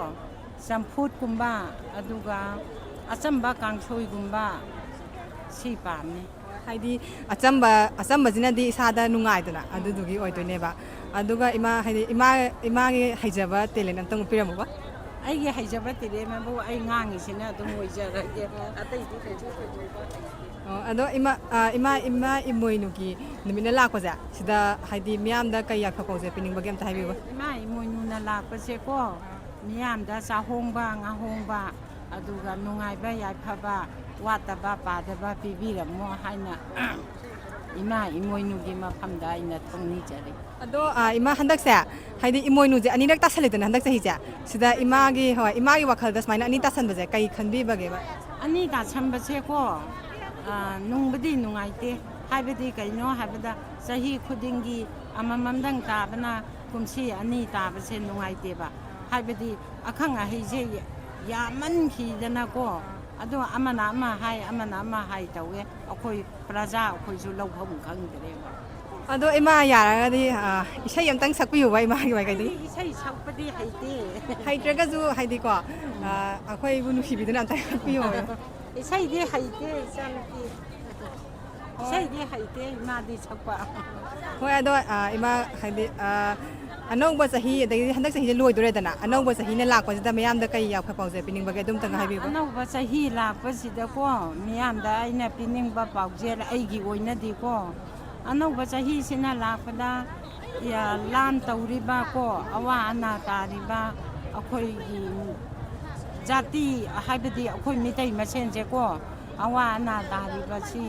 ꯆꯝꯐꯨꯠꯀꯨꯝꯕ, ꯑꯗꯨꯒ ꯑꯆꯝꯕ ꯀꯥꯡꯁꯣꯏꯒꯨꯝꯕ, ꯁꯤ ꯄꯥꯝꯃꯤ꯫ ꯍꯥꯏꯗꯤ ꯑꯆꯝꯕ, ꯑꯆꯝꯕꯁꯤꯅꯗꯤ ꯏꯁꯥꯗ ꯅꯨꯡꯉꯥꯏꯗꯅ, ꯑꯗꯨꯗꯨꯒꯤ ꯑꯣꯏꯗꯣꯏꯅꯦꯕ꯫ ꯑꯗꯨꯒ ꯏꯃꯥ, ꯍꯥꯏꯗꯤ ꯏꯃꯥ, ꯏꯃꯥꯒꯤ ꯍꯩꯖꯕ talent ꯑꯝꯇꯪ ꯎꯠꯄꯤꯔꯝꯃꯨꯕ꯫ ꯑꯩꯒꯤ ꯍꯩꯖꯕ talent ꯑꯕꯨ ꯑꯩ ꯉꯥꯡꯉꯤꯁꯤꯅ ꯑꯗꯨꯝ ꯑꯣꯏꯖꯔꯒꯦ꯫ ꯑꯇꯩꯗꯤ ꯀꯩꯁꯨ ꯊꯣꯏꯗꯣꯛꯄ ꯍꯩꯇꯦ꯫ ꯑꯣ, ꯑꯗꯣ ꯏꯃꯥ, ꯑ, ꯏꯃꯥ, ꯏꯃꯥ ꯏꯃꯣꯏꯅꯨꯒꯤ ꯅꯨꯃꯤꯠꯅ ꯂꯥꯛꯄꯁꯦ, ꯁꯤꯗ ꯍꯥꯏꯗꯤ ꯃꯤꯌꯥꯝꯗ ꯀꯩ ꯌꯥꯏꯐ ꯄꯥꯎꯖꯦꯜ ꯄꯤꯅꯤꯡꯕꯒꯦ ꯑꯝꯇ ꯍꯥꯏꯕꯤꯌꯨꯕ꯫ ꯏꯃꯥ ꯏꯃꯣꯏꯅꯨꯅ ꯂꯥꯛꯄꯁꯦꯀꯣ, ꯃꯤꯌꯥꯝꯗ ꯆꯥꯍꯣꯡꯕ, ꯉꯥꯍꯣꯡꯕ, ꯑꯗꯨꯒ ꯅꯨꯡꯉꯥꯏꯕ, ꯌꯥꯏꯐꯕ, ꯋꯥꯠꯇꯕ, ꯄꯥꯗꯕ ꯄꯤꯕꯤꯔꯝꯃꯣ ꯍꯥꯏꯅ ꯏꯃꯥ ꯏꯃꯣꯏꯅꯨꯒꯤ ꯃꯐꯝꯗ ꯑꯩꯅ ꯊꯧꯅꯤꯖꯔꯤ꯫ ꯑꯗꯣ, ꯑ, ꯏꯃꯥ, ꯍꯟꯗꯛꯁꯦ, ꯍꯥꯏꯗꯤ ꯏꯃꯣꯏꯅꯨꯁꯦ ꯑꯅꯤꯔꯛ ꯇꯥꯁꯜꯂꯤꯗꯅ ꯍꯟꯗꯛ ꯆꯍꯤꯁꯦ, ꯁꯤꯗ ꯏꯃꯥꯒꯤ, ꯍꯣꯏ, ꯏꯃꯥꯒꯤ ꯋꯥꯈꯜꯗ ꯁꯨꯃꯥꯏꯅ ꯑꯅꯤ ꯇꯥꯁꯟꯕꯁꯦ ꯀꯩ ꯈꯟꯕꯤꯕꯒꯦꯕ? ꯑꯅꯤ ꯇꯥꯁꯟꯕꯁꯦꯀꯣ, ꯑ, ꯅꯨꯡꯕꯨꯗꯤ ꯅꯨꯡꯉꯥꯏꯇꯦ꯫ ꯍꯥꯏꯕꯗꯤ ꯀꯩꯅꯣ ꯍꯥꯏꯕꯗ, ꯆꯍꯤ ꯈꯨꯗꯤꯡꯒꯤ ꯑꯃꯃꯝꯗꯪ ꯇꯥꯕꯅ ꯀꯨꯝꯁꯤ ꯑꯅꯤ ꯇꯥꯕꯁꯦ ꯅꯨꯡꯉꯥꯏꯇꯦꯕ꯫ ꯍꯥꯏꯕꯗꯤ ꯑꯈꯪ ꯑꯍꯩꯁꯦ ꯌꯥꯝꯃꯟꯈꯤꯗꯅꯀꯣ, ꯑꯗꯣ ꯑꯃꯅ ꯑꯃ ꯍꯥꯏ, ꯑꯃꯅ ꯑꯃ ꯍꯥꯏ ꯇꯧꯋꯦ꯫ ꯑꯩꯈꯣꯏ ꯄ꯭ꯔꯖꯥ ꯑꯩꯈꯣꯏꯁꯨ ꯂꯧꯐꯝ ꯈꯪꯗ꯭ꯔꯦꯕ꯫ ꯑꯗꯣ ꯏꯃꯥ, ꯌꯥꯔꯒꯗꯤ, ꯑ, ꯏꯁꯩ ꯑꯝꯇꯪ ꯁꯛꯄꯤꯌꯨꯕ ꯏꯃꯥꯒꯤ ꯃꯥꯏꯀꯩꯗꯒꯤ꯫ ꯑꯩꯗꯤ ꯏꯁꯩ ꯁꯛꯄꯗꯤ ꯍꯩꯇꯦ꯫ ꯍꯩꯇ꯭ꯔꯒꯁꯨ, ꯍꯥꯏꯗꯤꯀꯣ, ꯑ, ꯑꯩꯈꯣꯏꯕꯨ ꯅꯨꯡꯁꯤꯕꯤꯗꯨꯅ ꯑꯝꯇ ꯁꯛꯄꯤꯌꯨ꯫ ꯏꯁꯩꯗꯤ ꯍꯩꯇꯦ, ꯏꯆꯥꯅꯨꯄꯤ꯫ ꯏꯁꯩꯗꯤ ꯍꯩꯇꯦ ꯏꯃꯥꯗꯤ ꯁꯛꯄ꯫ ꯍꯣꯏ, ꯑꯗꯣ, ꯑ, ꯏꯃꯥ, ꯍꯥꯏꯗꯤ, ꯑ, ꯑꯅꯧꯕ ꯆꯍꯤ, ꯑꯗꯒꯤꯗꯤ ꯍꯟꯗꯛ ꯆꯍꯤꯁꯦ ꯂꯣꯏꯗꯣꯔꯦꯗꯅ, ꯑꯅꯧꯕ ꯆꯍꯤꯅ ꯂꯥꯛꯄꯁꯤꯗ ꯃꯌꯥꯝꯗ ꯀꯩ ꯌꯥꯏꯐ ꯄꯥꯎꯖꯦꯜ ꯄꯤꯅꯤꯡꯕꯒꯦ? ꯑꯗꯨꯝꯇꯪꯒ ꯍꯥꯏꯕꯤꯌꯨꯕ꯫ ꯑꯅꯧꯕ ꯆꯍꯤ ꯂꯥꯛꯄꯁꯤꯗꯀꯣ, ꯃꯤꯌꯥꯝꯗ ꯑꯩꯅ ꯄꯤꯅꯤꯡꯕ ꯄꯥꯎꯖꯦꯜ, ꯑꯩꯒꯤ ꯑꯣꯏꯅꯗꯤꯀꯣ, ꯑꯅꯧꯕ ꯆꯍꯤꯁꯤꯅ ꯂꯥꯛꯄꯗ, ꯌꯥ, ꯂꯥꯟ ꯇꯧꯔꯤꯕ ꯀꯣ, ꯑꯋꯥ ꯑꯅꯥ ꯇꯥꯔꯤꯕ ꯑꯩꯈꯣꯏꯒꯤ ꯖꯥꯇꯤ, ꯍꯥꯏꯕꯗꯤ ꯑꯩꯈꯣꯏ ꯃꯤꯇꯩ ꯃꯁꯦꯟꯁꯦꯀꯣ, ꯑꯋꯥ ꯑꯅꯥ ꯇꯥꯔꯤꯕꯁꯤ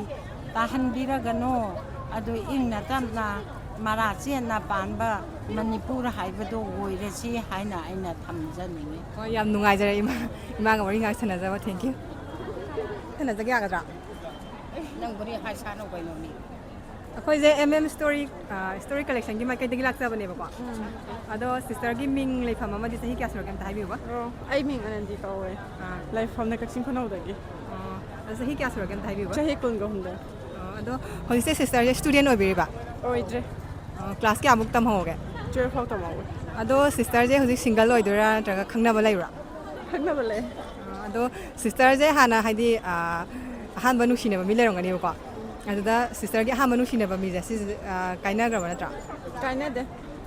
ꯇꯥꯍꯟꯕꯤꯔꯒꯅꯣ꯫ ꯑꯗꯨ ꯏꯪꯅ ꯇꯞꯅ ꯃꯔꯥ ꯆꯦꯠꯅ ꯄꯥꯟꯕ ꯃꯅꯤꯄꯨꯔ ꯍꯥꯏꯕꯗꯣ ꯑꯣꯏꯔꯁꯤ ꯍꯥꯏꯅ ꯑꯩꯅ ꯊꯝꯖꯅꯤꯡꯉꯤ꯫ ꯍꯣꯏ, ꯌꯥꯝ ꯅꯨꯡꯉꯥꯏꯖꯔꯦ ꯏꯃꯥ꯫ ꯏꯃꯥꯒ ꯋꯥꯔꯤ ꯉꯥꯏꯍꯥꯛ ꯁꯥꯟꯅꯖꯕ꯫ Thank you꯫ ꯁꯥꯟꯅꯖꯒꯦ ꯌꯥꯒꯗ꯭ꯔꯥ? ꯅꯪ ꯋꯥꯔꯤ ꯍꯥꯏ ꯁꯥꯟꯅꯧ ꯀꯩꯅꯣ ꯃꯤ꯫ ꯑꯩꯈꯣꯏꯁꯦ ꯑꯦꯝ ꯑꯦꯝ ꯁ꯭ꯇꯣꯔꯤ, ꯑ, ꯁ꯭ꯇꯣꯔꯤ ꯀꯂꯦꯛꯁꯟꯒꯤ ꯃꯥꯏꯀꯩꯗꯒꯤ ꯂꯥꯛꯆꯕꯅꯦꯕꯀꯣ꯫ ꯑꯗꯣ ꯁꯤꯁꯇꯔꯒꯤ ꯃꯤꯡ ꯂꯩꯐꯝ ꯑꯃꯗꯤ ꯆꯍꯤ ꯀꯌꯥ ꯁꯨꯔꯒꯦ ꯑꯝꯇ ꯍꯥꯏꯕꯤꯌꯨꯕ? ꯑꯣ, ꯑꯩ ꯃꯤꯡ ꯑꯅꯟꯗꯤ ꯀꯧꯋꯦ꯫ ꯑꯥ, ꯂꯩꯐꯝꯅ ꯀꯛꯆꯤꯡ ꯈꯨꯅꯧꯗꯒꯤ꯫ ꯑꯣ, ꯑꯗꯣ ꯆꯍꯤ ꯀꯌꯥ ꯁꯨꯔꯒꯦ ꯑꯝꯇ ꯍꯥꯏꯕꯤꯌꯨꯕ? ꯆꯍꯤ ꯀꯨꯟꯒ ꯍꯨꯝꯗꯣꯏ꯫ ꯑꯣ, ꯑꯗꯣ ꯍꯧꯖꯤꯛꯁꯦ ꯁꯤꯁꯇꯔꯁꯦ ꯁ꯭ꯇꯨꯗꯦꯟ ꯑꯣꯏꯕꯤꯔꯤꯕ? ꯑꯣꯏꯗ꯭ꯔꯦ꯫ ꯑꯣ, ꯀ꯭ꯂꯥꯁ ꯀꯌꯥꯃꯨꯛ ꯇꯝꯍꯧꯒꯦ? ꯇꯨꯌꯦꯜꯐ ꯐꯥꯎ ꯇꯝꯍꯧꯋꯦ꯫ ꯑꯗꯣ ꯁꯤꯁꯇꯔꯁꯦ ꯍꯧꯖꯤꯛ ꯁꯤꯡꯒꯜ ꯑꯣꯏꯗꯣꯏꯔꯥ ꯅꯠꯇ꯭ꯔꯒ ꯈꯪꯅꯕ ꯂꯩꯕ꯭ꯔꯥ? ꯈꯪꯅꯕ ꯂꯩ꯫ ꯑꯣ, ꯑꯗꯣ ꯁꯤꯁꯇꯔꯁꯦ ꯍꯥꯟꯅ ꯍꯥꯏꯗꯤ, ꯑꯥ, ꯑꯍꯥꯟꯕ ꯅꯨꯡꯁꯤꯅꯕ ꯃꯤ ꯂꯩꯔꯝꯒꯅꯦꯕꯀꯣ꯫ ꯑꯗꯨꯗ ꯁꯤꯁꯇꯔꯒꯤ ꯑꯍꯥꯟꯕ ꯅꯨꯡꯁꯤꯅꯕ ꯃꯤꯁꯦ ꯁꯤꯁꯦ, ꯑꯥ, ꯀꯥꯏꯅꯈ꯭ꯔꯕ ꯅꯠꯇ꯭ꯔꯥ? ꯀꯥꯏꯅꯗꯦ꯫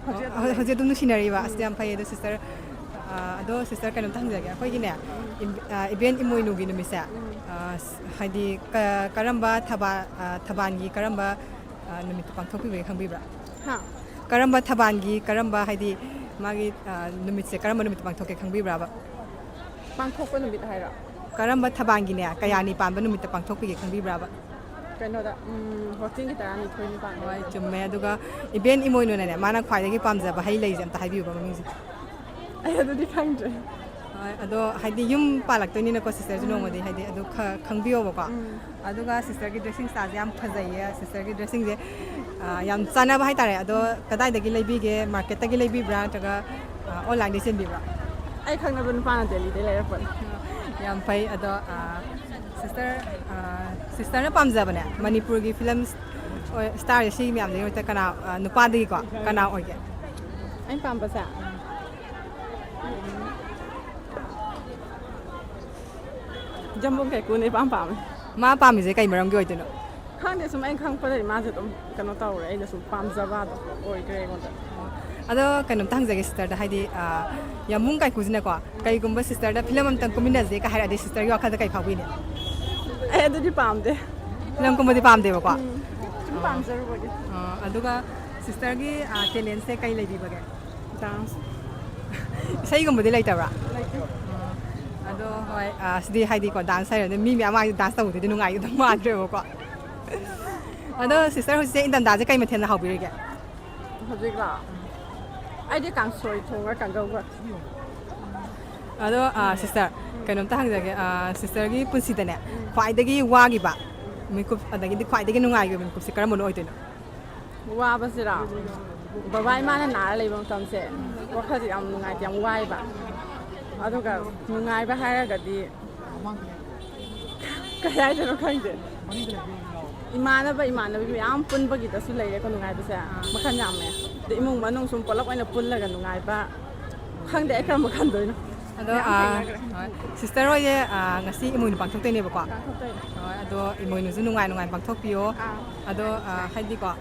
ꯍꯧꯖꯤꯛ ꯑꯗꯨꯝ ꯍꯧ- ꯂꯩ꯫ ꯍꯧꯖꯤꯛ ꯑꯗꯨꯝ ꯅꯨꯡꯁꯤꯅꯔꯤꯕ? ꯑꯁ, ꯎꯝ꯫ ꯌꯥꯝ ꯐꯩ꯫ ꯑꯗꯣ ꯁꯤꯁꯇꯔ, ꯑꯥ, ꯑꯗꯣ ꯁꯤꯁꯇꯔ ꯀꯩꯅꯣꯝꯇ ꯍꯪꯖꯒꯦ꯫ ꯑꯩꯈꯣꯏꯒꯤꯅꯦ, ꯏꯝ-, ꯑꯥ, ꯏꯕꯦꯟ ꯏꯃꯣꯏꯅꯨꯒꯤ ꯅꯨꯃꯤꯠꯁꯦ, ꯎꯝ꯫ ꯑꯥ, ꯁ-, ꯍꯥꯏꯗꯤ ꯀ-, ꯀꯔꯝꯕ ꯊꯕꯥ-, ꯑꯥ, ꯊꯕꯥꯜꯒꯤ ꯀꯔꯝꯕ, ꯑꯥ, ꯅꯨꯃꯤꯠꯇ ꯄꯥꯡꯊꯣꯛꯄꯤꯕꯒꯦ ꯈꯪꯕꯤꯕ꯭ꯔꯥ? ꯍꯥ? ꯀꯔꯝꯕ ꯊꯕꯥꯜꯒꯤ ꯀꯔꯝꯕ, ꯍꯥꯏꯗꯤ ꯃꯥꯒꯤ, ꯑꯥ, ꯅꯨꯃꯤꯠꯁꯦ ꯀꯔꯝꯕ ꯅꯨꯃꯤꯠꯇ ꯄꯥꯡꯊꯣꯛꯀꯦ ꯈꯪꯕꯤꯕ꯭ꯔꯥꯕ? ꯄꯥꯡꯊꯣꯛꯄ ꯅꯨꯃꯤꯠ ꯍꯥꯏꯔꯣ? ꯀꯔꯝꯕ ꯊꯕꯥꯜꯒꯤꯅꯦ ꯀꯌꯥꯅꯤ ꯄꯥꯟꯕ ꯅꯨꯃꯤꯠꯇ ꯄꯥꯡꯊꯣꯛꯄꯤꯒꯦ ꯈꯪꯕꯤꯕ꯭ꯔꯥꯕ? ꯀꯩꯅꯣꯗ, ꯎꯝ, ꯋꯥꯛꯆꯤꯡꯒꯤ ꯇꯔꯥꯅꯤꯊꯣꯏꯅꯤ ꯄꯥꯟꯕ꯫ ꯍꯣꯏ, ꯆꯨꯝꯃꯦ꯫ ꯑꯗꯨꯒ ꯏꯕꯦꯟ ꯏꯃꯣꯏꯅꯨꯅꯅꯦ ꯃꯥꯅ ꯈ꯭ꯋꯥꯏꯗꯒꯤ ꯄꯥꯝꯖꯕ ꯍꯩ ꯂꯩꯁꯦ ꯑꯝꯇ ꯍꯥꯏꯕꯤꯌꯨꯕ ꯃꯃꯤꯡꯁꯦ꯫ ꯑꯩ ꯑꯗꯨꯗꯤ ꯈꯪꯗ꯭ꯔꯦ꯫ ꯍꯣꯏ, ꯑꯗꯣ ꯍꯥꯏꯗꯤ ꯌꯨꯝ ꯄꯥꯜꯂꯛꯇꯣꯏꯅꯤꯅꯀꯣ ꯁꯤꯁꯇꯔꯁꯨ ꯎꯝ꯫ ꯅꯣꯡꯃꯗꯤ ꯍꯥꯏꯗꯤ ꯑꯗꯨ ꯈ-, ꯈꯪꯕꯤꯌꯣꯕꯀꯣ꯫ ꯎꯝ꯫ ꯑꯗꯨꯒ ꯁꯤꯁꯇꯔꯒꯤ ꯗ꯭ꯔꯦꯁꯤꯡ ꯁ꯭ꯇꯥꯏꯜꯁꯦ ꯌꯥꯝ ꯐꯖꯩꯌꯦ꯫ ꯁꯤꯁꯇꯔꯒꯤ ꯗ꯭ꯔꯦꯁꯤꯡꯁꯦ, ꯑ, ꯌꯥꯝ ꯆꯥꯟꯅꯕ ꯍꯥꯏꯇꯥꯔꯦ꯫ ꯑꯗꯣ ꯀꯗꯥꯏꯗꯒꯤ ꯂꯩꯕꯤꯒꯦ? ꯃꯥꯔꯀꯦꯠꯇꯒꯤ ꯂꯩꯕꯤꯕ꯭ꯔꯥ ꯅꯠꯇ꯭ꯔꯒ, ꯑ, ꯑꯣꯟꯂꯥꯏꯟꯗꯒꯤ ꯆꯦꯟꯕꯤꯕ꯭ꯔꯥ? ꯑꯩ ꯈꯪꯅꯕ ꯅꯨꯄꯥꯅ ꯗꯦꯜꯂꯤꯗꯩ ꯂꯩꯔꯛꯄꯅꯦ꯫ ꯌꯥꯝ ꯐꯩ꯫ ꯑꯗꯣ, ꯑ, ꯁꯤꯁꯇꯔ, ꯑ, ꯁꯤꯁꯇꯔꯅ ꯄꯥꯝꯖꯕꯅꯦ ꯃꯅꯤꯄꯨꯔꯒꯤ ꯐꯤꯂꯝ ꯁ꯭ꯇꯥꯔꯁꯦ ꯁꯤ ꯃꯌꯥꯝꯗꯒꯤ ꯃꯔꯛꯇ ꯀꯅꯥ, ꯑ, ꯅꯨꯄꯥꯗꯒꯤꯀꯣ ꯀꯅꯥ ꯑꯣꯏꯒꯦ? ꯑꯩꯅ ꯄꯥꯝꯕꯁꯦ? ꯖꯝꯕꯣ ꯀꯥꯏꯀꯨꯅ ꯏꯄꯥꯝ ꯄꯥꯝꯃꯦ꯫ ꯃꯥ ꯄꯥꯝꯃꯤꯁꯦ ꯀꯩ ꯃꯔꯝꯒꯤ ꯑꯣꯏꯗꯣꯏꯅꯣ? ꯈꯪꯗꯦ, ꯁꯨꯝ ꯑꯩꯅ ꯈꯪꯉꯛꯄꯗꯗꯤ ꯃꯥꯁꯦ ꯑꯗꯨꯝ ꯀꯩꯅꯣ ꯇꯧꯔꯦ, ꯑꯩꯅ ꯁꯨꯝ ꯄꯥꯝꯖꯕꯗꯣ ꯑꯣꯏꯈ꯭ꯔꯦ ꯑꯩꯉꯣꯟꯗ꯫ ꯑꯗꯣ ꯀꯩꯅꯣꯝꯇ ꯍꯪꯖꯒꯦ ꯁꯤꯁꯇꯔꯗ, ꯍꯥꯏꯗꯤ, ꯑ, ꯌꯥꯝꯕꯨꯡ ꯀꯥꯏꯀꯨꯁꯤꯅꯀꯣ ꯀꯩꯒꯨꯝꯕ ꯁꯤꯁꯇꯔꯗ ꯐꯤꯂꯝ ꯑꯝꯇꯪ ꯀꯨꯝꯃꯤꯟꯅꯁꯦꯒ ꯍꯥꯏꯔꯗꯤ ꯁꯤꯁꯇꯔꯒꯤ ꯋꯥꯈꯜꯗ ꯀꯩ ꯐꯥꯎꯕꯤꯅꯤ? ꯑꯩ ꯑꯗꯨꯗꯤ ꯄꯥꯝꯗꯦ꯫ ꯐꯤꯂꯝ ꯀꯨꯝꯕꯗꯤ ꯄꯥꯝꯗꯦꯕꯀꯣ? ꯎꯝ, ꯁꯨꯝ ꯄꯥꯝꯖꯔꯨꯕꯒꯤ꯫ ꯑ, ꯑꯗꯨꯒ ꯁꯤꯁꯇꯔꯒꯤ, ꯑ, ꯇꯦꯂꯦꯟꯁꯦ ꯀꯩ ꯂꯩꯕꯤꯕꯒꯦ? ꯗꯥꯟꯁ꯫ ꯏꯁꯩꯒꯨꯝꯕꯗꯤ ꯂꯩꯇꯕ꯭ꯔꯥ? ꯂꯩꯇꯦ꯫ ꯑꯗꯣ ꯍꯣꯏ, ꯑ, ꯁꯤꯗꯤ ꯍꯥꯏꯗꯤꯀꯣ ꯗꯥꯟꯁ ꯍꯥꯏꯔꯗꯤ ꯃꯤ ꯃꯌꯥꯝ ꯃꯥꯡꯗ ꯗꯥꯟꯁ ꯇꯧꯕꯗꯨꯗꯤ ꯅꯨꯡꯉꯥꯏꯒꯗꯧ ꯃꯥꯟꯗ꯭ꯔꯦꯕꯀꯣ꯫ ꯑꯗꯣ ꯁꯤꯁꯇꯔ ꯍꯧꯖꯤꯛꯁꯦ ꯏꯪꯊꯝꯊꯥꯁꯦ ꯀꯩ ꯃꯊꯦꯜꯅ ꯍꯥꯎꯕꯤꯔꯤꯒꯦ? ꯍꯧꯖꯤꯛꯂꯣ? ꯑꯩꯗꯤ ꯀꯥꯡꯁꯣꯏ ꯊꯣꯡꯉ ꯀꯥꯡꯒꯧꯒ꯫ ꯑꯗꯣ, ꯑꯥ, ꯁꯤꯁꯇꯔ, ꯀꯩꯅꯣꯝꯇ ꯍꯪꯖꯒꯦ꯫ ꯑꯥ, ꯁꯤꯁꯇꯔꯒꯤ ꯄꯨꯟꯁꯤꯗꯅꯦ, ꯈ꯭ꯋꯥꯏꯗꯒꯤ ꯋꯥꯈꯤꯕ ꯃꯤꯀꯨꯞ, ꯑꯗꯒꯤꯗꯤ ꯈ꯭ꯋꯥꯏꯗꯒꯤ ꯅꯨꯡꯉꯥꯏꯈꯤꯕ ꯃꯤꯀꯨꯞꯁꯦ ꯀꯔꯝꯕꯅ ꯑꯣꯏꯗꯣꯏꯅꯣ? ꯋꯥꯕꯁꯤꯔꯣ? ꯕꯕꯥ ꯏꯃꯥꯅ ꯅꯥꯔ ꯂꯩꯕ ꯃꯇꯝꯁꯦ, ꯋꯥꯈꯜꯁꯦ ꯌꯥꯝ ꯅꯨꯡꯉꯥꯏꯇꯦ, ꯌꯥꯝ ꯋꯥꯏꯕ꯫ ꯑꯗꯨꯒ ꯅꯨꯡꯉꯥꯏꯕ ꯍꯥꯏꯔꯒꯗꯤ, ꯀꯩ ꯍꯥꯏꯗꯣꯏꯅꯣ ꯈꯪꯗꯦ꯫ ꯏꯃꯥꯟꯅꯕ ꯏꯃꯥꯟꯅꯕꯤ ꯃꯌꯥꯝ ꯄꯨꯟꯕꯒꯤꯗꯁꯨ ꯂꯩꯔꯦꯀꯣ ꯅꯨꯡꯉꯥꯏꯕꯁꯦ꯫ ꯃꯈꯜ ꯌꯥꯝꯃꯦ꯫ ꯑꯗꯩ ꯏꯃꯨꯡ ꯃꯅꯨꯡ ꯁꯨꯝ ꯄꯨꯂꯞ ꯑꯣꯏꯅ ꯄꯨꯜꯂꯒ ꯅꯨꯡꯉꯥꯏꯕ꯫ ꯈꯪꯗꯦ ꯑꯩ ꯀꯔꯝꯕ ꯈꯟꯗꯣꯏꯅꯣ꯫ ꯑꯗꯣ, ꯃꯌꯥꯝ ꯑꯥ, ꯊꯦꯡꯅꯈ꯭ꯔꯦ꯫ ꯍꯣꯏ꯫ ꯁꯤꯁꯇꯔ ꯍꯣꯏꯁꯦ, ꯑꯥ, ꯉꯁꯤ ꯏꯃꯣꯏꯅꯨ ꯄꯥꯡꯊꯣꯛꯇꯣꯏꯅꯦꯕꯀꯣ? ꯄꯥꯡꯊꯣꯛꯇꯣꯏꯅꯦ꯫ ꯍꯣꯏ, ꯑꯗꯣ ꯏꯃꯣꯏꯅꯨꯁꯨ ꯅꯨꯡꯉꯥꯏ ꯅꯨꯡꯉꯥꯏ ꯄꯥꯡꯊꯣꯛꯄꯤꯌꯣ꯫ ꯑꯥ꯫ ꯑꯗꯣ, ꯑꯥ, ꯍꯥꯏꯗꯤꯀꯣ,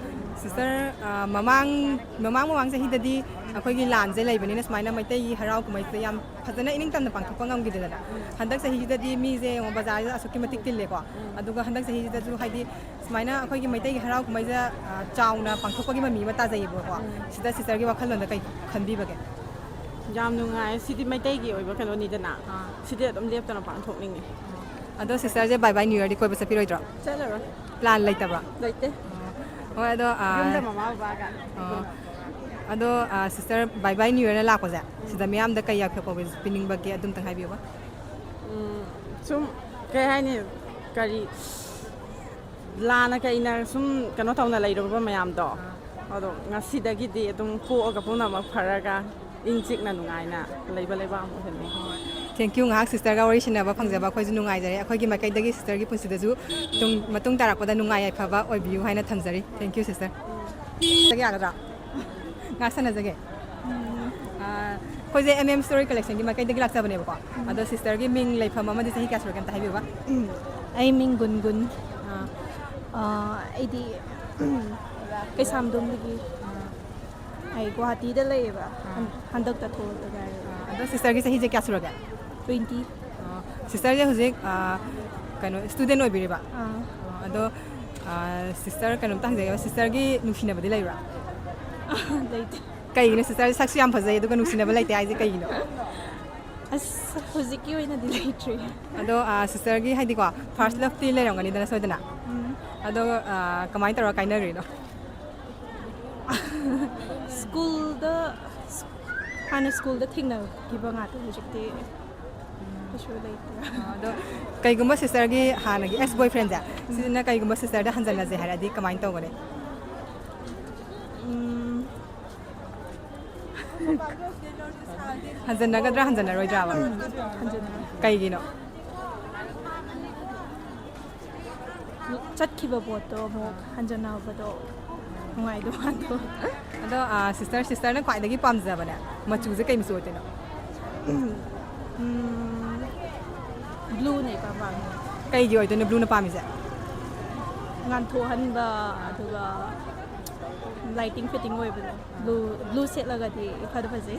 ꯁꯤꯁꯇꯔ, ꯑꯥ, ꯃꯃꯥꯡ, ꯃꯃꯥꯡ ꯃꯃꯥꯡ ꯆꯍꯤꯗꯗꯤ ꯑꯩꯈꯣꯏꯒꯤ ꯂꯥꯟꯁꯦ ꯂꯩꯕꯅꯤꯅ ꯁꯨꯃꯥꯏꯅ ꯃꯩꯇꯩꯒꯤ ꯍꯔꯥꯎ ꯀꯨꯝꯍꯩꯁꯦ ꯌꯥꯝ ꯐꯖꯅ ꯏꯅꯤꯡꯇꯝꯅ ꯄꯥꯡꯊꯣꯛꯄ ꯉꯝꯈꯤꯗꯦꯗꯅ꯫ ꯍꯟꯗꯛ ꯆꯍꯤꯁꯤꯗꯗꯤ ꯃꯤꯁꯦ ꯌꯦꯡꯉꯣ, ꯕꯖꯥꯔꯁꯤꯗ ꯑꯁꯨꯛꯀꯤ ꯃꯇꯤꯛ ꯇꯤꯜꯂꯦꯀꯣ꯫ ꯑꯗꯨꯒ ꯍꯟꯗꯛ ꯆꯍꯤꯁꯤꯗꯁꯨ ꯍꯥꯏꯗꯤ ꯁꯨꯃꯥꯏꯅ ꯑꯩꯈꯣꯏꯒꯤ ꯃꯩꯇꯩꯒꯤ ꯍꯔꯥꯎ ꯀꯨꯝꯍꯩꯁꯦ, ꯑ, ꯆꯥꯎꯅ ꯄꯥꯡꯊꯣꯛꯄꯒꯤ ꯃꯃꯤ ꯑꯃ ꯇꯥꯖꯩꯌꯦꯕꯀꯣ꯫ ꯁꯤꯗ ꯁꯤꯁꯇꯔꯒꯤ ꯋꯥꯈꯜꯂꯣꯟꯗ ꯀꯩ ꯈꯟꯕꯤꯕꯒꯦ? ꯌꯥꯝ ꯅꯨꯡꯉꯥꯏ꯫ ꯁꯤꯗꯤ ꯃꯩꯇꯩꯒꯤ ꯑꯣꯏꯕ ꯀꯩꯅꯣꯅꯤꯗꯅ꯫ ꯑꯥ꯫ ꯁꯤꯗꯤ ꯑꯗꯨꯝ ꯂꯦꯞꯇꯅ ꯄꯥꯡꯊꯣꯛꯅꯤꯡꯉꯤ꯫ ꯑꯗꯣ ꯁꯤꯁꯇꯔꯁꯦ ꯕꯥꯏ ꯕꯥꯏ ꯅ꯭ꯌꯨ ꯌꯔꯗꯤ ꯀꯣꯏꯕ ꯆꯠꯄꯤꯔꯣꯏꯗ꯭ꯔꯣ? ꯆꯠꯂꯔꯣꯏ꯫ ꯄ꯭ꯂꯥꯟ ꯂꯩꯇꯕ꯭ꯔꯣ? ꯂꯩꯇꯦ꯫ ꯍꯣꯏ, ꯑꯗꯣ, ꯑꯥ, ꯌꯨꯝꯗ ꯃꯃꯥ ꯕꯕꯥꯒ꯫ ꯑꯣ꯫ ꯑꯗꯣ, ꯑꯥ, ꯁꯤꯁꯇꯔ, ꯕꯥꯏ ꯕꯥꯏ ꯅ꯭ꯌꯨ ꯌꯔꯅ ꯂꯥꯛꯄꯁꯦ, ꯁꯤꯗ ꯃꯤꯌꯥꯝꯗ ꯀꯩ ꯌꯥꯏꯐ ꯄꯥꯎꯖꯦꯜ ꯄꯤꯅꯤꯡꯕꯒꯦ? ꯑꯗꯨꯝꯇꯪ ꯍꯥꯏꯕꯤꯌꯨꯕ꯫ ꯎꯝ, ꯁꯨꯝ, ꯀꯩ ꯍꯥꯏꯅꯤ, ꯀꯔꯤ, ꯂꯥꯟꯅ ꯀꯩꯅ ꯁꯨꯝ ꯀꯩꯅꯣ ꯇꯧꯅ ꯂꯩꯔꯨꯕ ꯃꯌꯥꯝꯗꯣ, ꯑꯗꯣ ꯉꯁꯤꯗꯒꯤꯗꯤ ꯑꯗꯨꯝ ꯀꯣꯛꯑꯒ ꯄꯨꯝꯅꯃꯛ ꯐꯔꯒ ꯏꯪ ꯆꯤꯛꯅ ꯅꯨꯡꯉꯥꯏꯅ ꯂꯩꯕ ꯂꯩꯕꯥꯛ ꯑꯃ ꯑꯣꯏꯍꯟꯅꯤꯡꯉꯤ꯫ Thank you, ꯉꯥꯏꯍꯥꯛ ꯁꯤꯁꯇꯔꯒ ꯋꯥꯔꯤ ꯁꯥꯟꯅꯕ ꯐꯪꯖꯕ ꯑꯩꯈꯣꯏꯁꯨ ꯅꯨꯡꯉꯥꯏꯖꯔꯦ꯫ ꯑꯩꯈꯣꯏꯒꯤ ꯃꯥꯏꯀꯩꯗꯒꯤ ꯁꯤꯁꯇꯔꯒꯤ ꯄꯨꯟꯁꯤꯗꯁꯨ ꯇꯨꯡ, ꯃꯇꯨꯡ ꯇꯥꯔꯛꯄꯗ ꯅꯨꯡꯉꯥꯏ ꯌꯥꯏꯐꯕ ꯑꯣꯏꯕꯤꯌꯨ ꯍꯥꯏꯅ ꯊꯝꯖꯔꯤ꯫ Thank you, sister꯫ ꯆꯠꯆꯒꯦ ꯌꯥꯒꯗ꯭ꯔꯥ? ꯉꯥꯏꯍꯥꯛ ꯁꯥꯟꯅꯖꯒꯦ꯫ ꯑꯥ, ꯑꯩꯈꯣꯏꯁꯦ M M Story Collectionꯒꯤ ꯃꯥꯏꯀꯩꯗꯒꯤ ꯂꯥꯛꯆꯕꯅꯦꯕꯀꯣ꯫ ꯑꯗꯣ ꯁꯤꯁꯇꯔꯒꯤ ꯃꯤꯡ, ꯂꯩꯐꯝ ꯑꯃꯗꯤ ꯆꯍꯤ ꯀꯌꯥ ꯁꯨꯔꯒꯦ ꯑꯝꯇ ꯍꯥꯏꯕꯤꯌꯨꯕ? ꯑꯩ ꯃꯤꯡ ꯒꯨꯟꯒꯨꯟ꯫ ꯑꯥ꯫ ꯑꯥ, ꯑꯩꯗꯤ ꯀꯩꯁꯥꯝꯊꯣꯡꯗꯒꯤ꯫ ꯑꯥ꯫ ꯑꯩ ꯒꯨꯋꯥꯍꯥꯇꯤꯗ ꯂꯩꯌꯦꯕ꯫ ꯑꯥ꯫ ꯍꯟ-, ꯍꯟꯗꯛꯇ ꯊꯣꯛꯂꯛꯇ ꯉꯥꯏꯔꯤ꯫ ꯑꯥ, ꯑꯗꯣ ꯁꯤꯁꯇꯔꯒꯤ ꯆꯍꯤꯁꯦ ꯀꯌꯥ ꯁꯨꯔꯒꯦ? Twenty꯫ ꯑꯥ, ꯁꯤꯁꯇꯔꯁꯦ ꯍꯧꯖꯤꯛ, ꯑꯥ, ꯀꯩꯅꯣ, student ꯑꯣꯏꯕꯤꯔꯤꯕ? ꯑꯥ꯫ ꯑꯥ, ꯑꯗꯣ, ꯑꯥ, ꯁꯤꯁꯇꯔ, ꯀꯩꯅꯣꯝꯇ ꯍꯪꯖꯒꯦꯕ, ꯁꯤꯁꯇꯔꯒꯤ ꯅꯨꯡꯁꯤꯅꯕꯗꯤ ꯂꯩꯕ꯭ꯔꯥ? ꯂꯩꯇꯦ꯫ ꯀꯩꯒꯤꯅꯣ ꯁꯤꯁꯇꯔ ꯁꯛꯁꯨ ꯌꯥꯝ ꯐꯖꯩ ꯑꯗꯨꯒ ꯅꯨꯡꯁꯤꯅꯕ ꯂꯩꯇꯦ ꯍꯥꯏꯁꯦ ꯀꯩꯒꯤꯅꯣ? ꯑꯁ, ꯍꯧꯖꯤꯛꯀꯤ ꯑꯣꯏꯅꯗꯤ ꯂꯩꯇ꯭ꯔꯤ꯫ ꯑꯗꯣ, ꯑꯥ, ꯁꯤꯁꯇꯔꯒꯤ ꯍꯥꯏꯗꯤꯀꯣ, first loveꯇꯤ ꯂꯩꯔꯝꯒꯅꯤꯗꯅ ꯁꯣꯏꯗꯅ? ꯎꯝ꯫ ꯑꯗꯣ, ꯑꯥ, ꯀꯃꯥꯏꯅ ꯇꯧꯔꯒ ꯀꯥꯏꯅꯔꯨꯏꯅꯣ? ꯁ꯭ꯀꯨꯜꯗ, ꯍꯥꯟꯅ ꯁ꯭ꯀꯨꯜꯗ ꯊꯦꯡꯅꯈꯤꯕ ꯉꯥꯛꯇ, ꯍꯧꯖꯤꯛꯇꯤ ꯀꯩꯁꯨ ꯂꯩꯇ꯭ꯔꯦ꯫ ꯑꯗꯣ ꯀꯩꯒꯨꯝꯕ ꯁꯤꯁꯇꯔꯒꯤ ꯍꯥꯟꯅꯒꯤ ꯑꯦꯛꯁ ꯕꯣꯏ ꯐ꯭ꯔꯦꯟꯁꯦ, ꯁꯤꯁꯤꯅ ꯀꯩꯒꯨꯝꯕ ꯁꯤꯁꯇꯔꯗ ꯍꯟꯖꯟꯅꯁꯦ ꯍꯥꯏꯔꯗꯤ ꯀꯃꯥꯏꯅ ꯇꯧꯒꯅꯤ? ꯎꯝ, ꯍꯟꯖꯟꯅꯒꯗ꯭ꯔꯥ ꯍꯟꯖꯟꯅꯔꯣꯏꯗ꯭ꯔꯥꯕ? ꯍꯟꯖꯟꯅ ꯀꯩꯒꯤꯅꯣ? ꯆꯠꯈꯤꯕ ꯄꯣꯠꯇꯣ ꯑꯃꯨꯛ ꯍꯟꯖꯟꯅꯕꯗꯣ ꯅꯨꯡꯉꯥꯏꯗꯧ ꯃꯥꯟꯗꯕ꯫ ꯑꯗꯣ ꯁꯤꯁꯇꯔ, ꯁꯤꯁꯇꯔꯅ ꯈ꯭ꯋꯥꯏꯗꯒꯤ ꯄꯥꯝꯖꯕꯅꯦ ꯃꯆꯨꯁꯦ ꯀꯩ ꯃꯆꯨ ꯑꯣꯏꯗꯣꯏꯅꯣ? ꯕ꯭ꯂꯨꯅꯦ ꯏꯄꯥꯝ ꯄꯥꯝꯃꯤ꯫ ꯀꯩꯒꯤ ꯑꯣꯏꯗꯣꯏꯅꯣ ꯕ꯭ꯂꯨꯅ ꯄꯥꯝꯃꯤꯁꯦ? ꯉꯥꯟꯊꯣꯛꯍꯟꯕ, ꯑꯗꯨꯒ ꯂꯥꯏꯇꯤꯡ ꯐꯤꯠꯇꯤꯡ ꯑꯣꯏꯕꯗꯣ꯫ ꯕ꯭ꯂꯨ, ꯕ꯭ꯂꯨ ꯁꯦꯠꯂꯒꯗꯤ ꯏꯐꯗ ꯐꯖꯩ꯫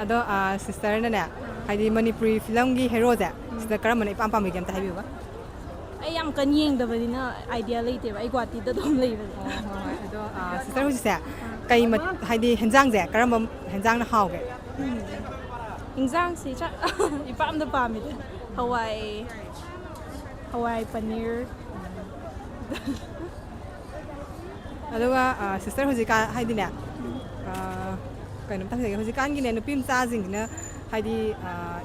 ꯑꯗꯣ ꯁꯤꯁꯇꯔꯅꯅꯦ, ꯍꯥꯏꯗꯤ ꯃꯅꯤꯄꯨꯔꯤ ꯐꯤꯂꯝꯒꯤ ꯍꯦꯔꯣꯁꯦ, ꯁꯤꯗ ꯀꯔꯝꯕꯅ ꯏꯄꯥꯝ ꯄꯥꯝꯕꯤꯒꯦ ꯑꯝꯇ ꯍꯥꯏꯕꯤꯌꯨꯕ꯫ ꯑꯩ ꯌꯥꯝ ꯀꯟꯅ ꯌꯦꯡꯗꯕꯅꯤꯅ ꯑꯥꯏꯗꯤꯌꯥ ꯂꯩꯇꯦꯕ, ꯑꯩ ꯒꯨꯍꯥꯇꯤꯗ ꯑꯗꯨꯝ ꯂꯩꯕꯅꯦ꯫ ꯑꯗꯣ ꯁꯤꯁꯇꯔ ꯍꯧꯖꯤꯛꯁꯦ ꯀꯩ ꯃ-, ꯍꯥꯏꯗꯤ ꯍꯦꯟꯖꯥꯡꯁꯦ ꯀꯔꯝꯕ ꯍꯦꯟꯖꯥꯡꯅ ꯍꯥꯎꯒꯦ? ꯏꯟꯖꯥꯡꯁꯤ ꯆꯥ-, ꯏꯄꯥꯝꯗ ꯄꯥꯝꯃꯤꯗ, ꯍꯋꯥꯏ, ꯍꯋꯥꯏ ꯄꯅꯤꯔ꯫ ꯑꯗꯨꯒ ꯁꯤꯁꯇꯔ ꯍꯧꯖꯤꯛꯀꯥꯟ ꯍꯥꯏꯗꯤꯅꯦ, ꯀꯩꯅꯣꯝꯇ ꯍꯪꯖꯒꯦ, ꯍꯧꯖꯤꯛꯀꯥꯟꯒꯤꯅꯦ ꯅꯨꯄꯤ ꯃꯆꯥꯁꯤꯡꯁꯤꯅ ꯍꯥꯏꯗꯤ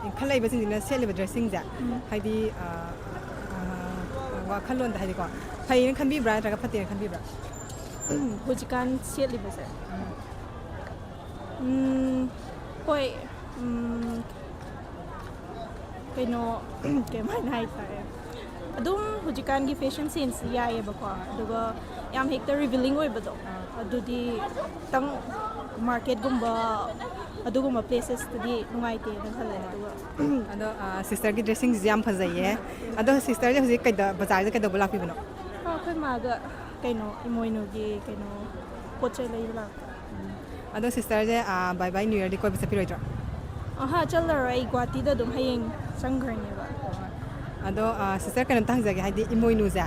ꯏꯟꯈꯠꯂꯛꯏꯕꯁꯤꯡꯁꯤꯅ ꯁꯦꯠꯂꯤꯕ ꯗ꯭ꯔꯦꯁꯁꯤꯡꯁꯦ, ꯍꯥꯏꯗꯤ ꯋꯥꯈꯜꯂꯣꯟꯗ ꯍꯥꯏꯗꯤꯀꯣ, ꯐꯩꯌꯦꯅ ꯈꯟꯕꯤꯕ꯭ꯔꯥ ꯅꯠꯇ꯭ꯔꯒ ꯐꯠꯇꯦꯅ ꯈꯟꯕꯤꯕ꯭ꯔꯥ? ꯍꯧꯖꯤꯛꯀꯥꯟ ꯁꯦꯠꯂꯤꯕꯁꯦ, ꯎꯝ, ꯍꯣꯏ, ꯎꯝ, ꯀꯩꯅꯣ, ꯀꯃꯥꯏꯅ ꯍꯥꯏꯇꯥꯔꯦ, ꯑꯗꯨꯝ ꯍꯧꯖꯤꯛꯀꯥꯟꯒꯤ ꯐꯦꯁꯟ ꯁꯦꯟꯁꯁꯤ ꯌꯥꯏꯌꯦꯕꯀꯣ, ꯑꯗꯨꯒ ꯌꯥꯝ ꯍꯦꯛꯇ ꯔꯤꯚꯤꯂꯤꯡ ꯑꯣꯏꯕꯗꯣ, ꯑꯗꯨꯗꯤ ꯈꯤꯇꯪ ꯃꯥꯔꯀꯦꯠꯀꯨꯝꯕ ꯑꯗꯨꯒꯨꯝꯕ ꯄ꯭ꯂꯦꯁꯦꯁꯇꯗꯤ ꯅꯨꯡꯉꯥꯏꯇꯦꯅ ꯈꯜꯂꯦ꯫ ꯑꯗꯨꯒ ꯑꯗꯣ ꯁꯤꯁꯇꯔꯒꯤ ꯗ꯭ꯔꯦꯁꯁꯤꯡꯁꯤꯁꯨ ꯌꯥꯝ ꯐꯖꯩꯌꯦ꯫ ꯑꯗꯣ ꯁꯤꯁꯇꯔꯁꯦ ꯍꯧꯖꯤꯛ ꯀꯩꯗ, ꯕꯖꯥꯔꯁꯦ ꯀꯩꯗꯧꯕ ꯂꯥꯛꯄꯤꯕꯅꯣ? ꯑꯩꯈꯣꯏ ꯃꯥꯒ ꯀꯩꯅꯣ, ꯏꯃꯣꯏꯅꯨꯒꯤ ꯀꯩꯅꯣ ꯄꯣꯠ ꯆꯩ ꯂꯩꯕ ꯂꯥꯛꯄ꯫ ꯑꯗꯣ ꯁꯤꯁꯇꯔꯁꯦ ꯕꯥꯏ ꯕꯥꯏ ꯅ꯭ꯌꯨ ꯌꯔꯗꯤ ꯀꯣꯏꯕ ꯆꯠꯄꯤꯔꯣꯏꯗ꯭ꯔꯣ? ꯑꯍꯥ, ꯆꯠꯂꯔꯣꯏ, ꯑꯩ ꯒꯨꯍꯥꯇꯤꯗ ꯑꯗꯨꯝ ꯍꯌꯦꯡ ꯆꯪꯈ꯭ꯔꯅꯦꯕ꯫ ꯑꯗꯣ ꯁꯤꯁꯇꯔ, ꯀꯩꯅꯣꯝꯇ ꯍꯪꯖꯒꯦ, ꯍꯥꯏꯗꯤ ꯏꯃꯣꯏꯅꯨꯁꯦ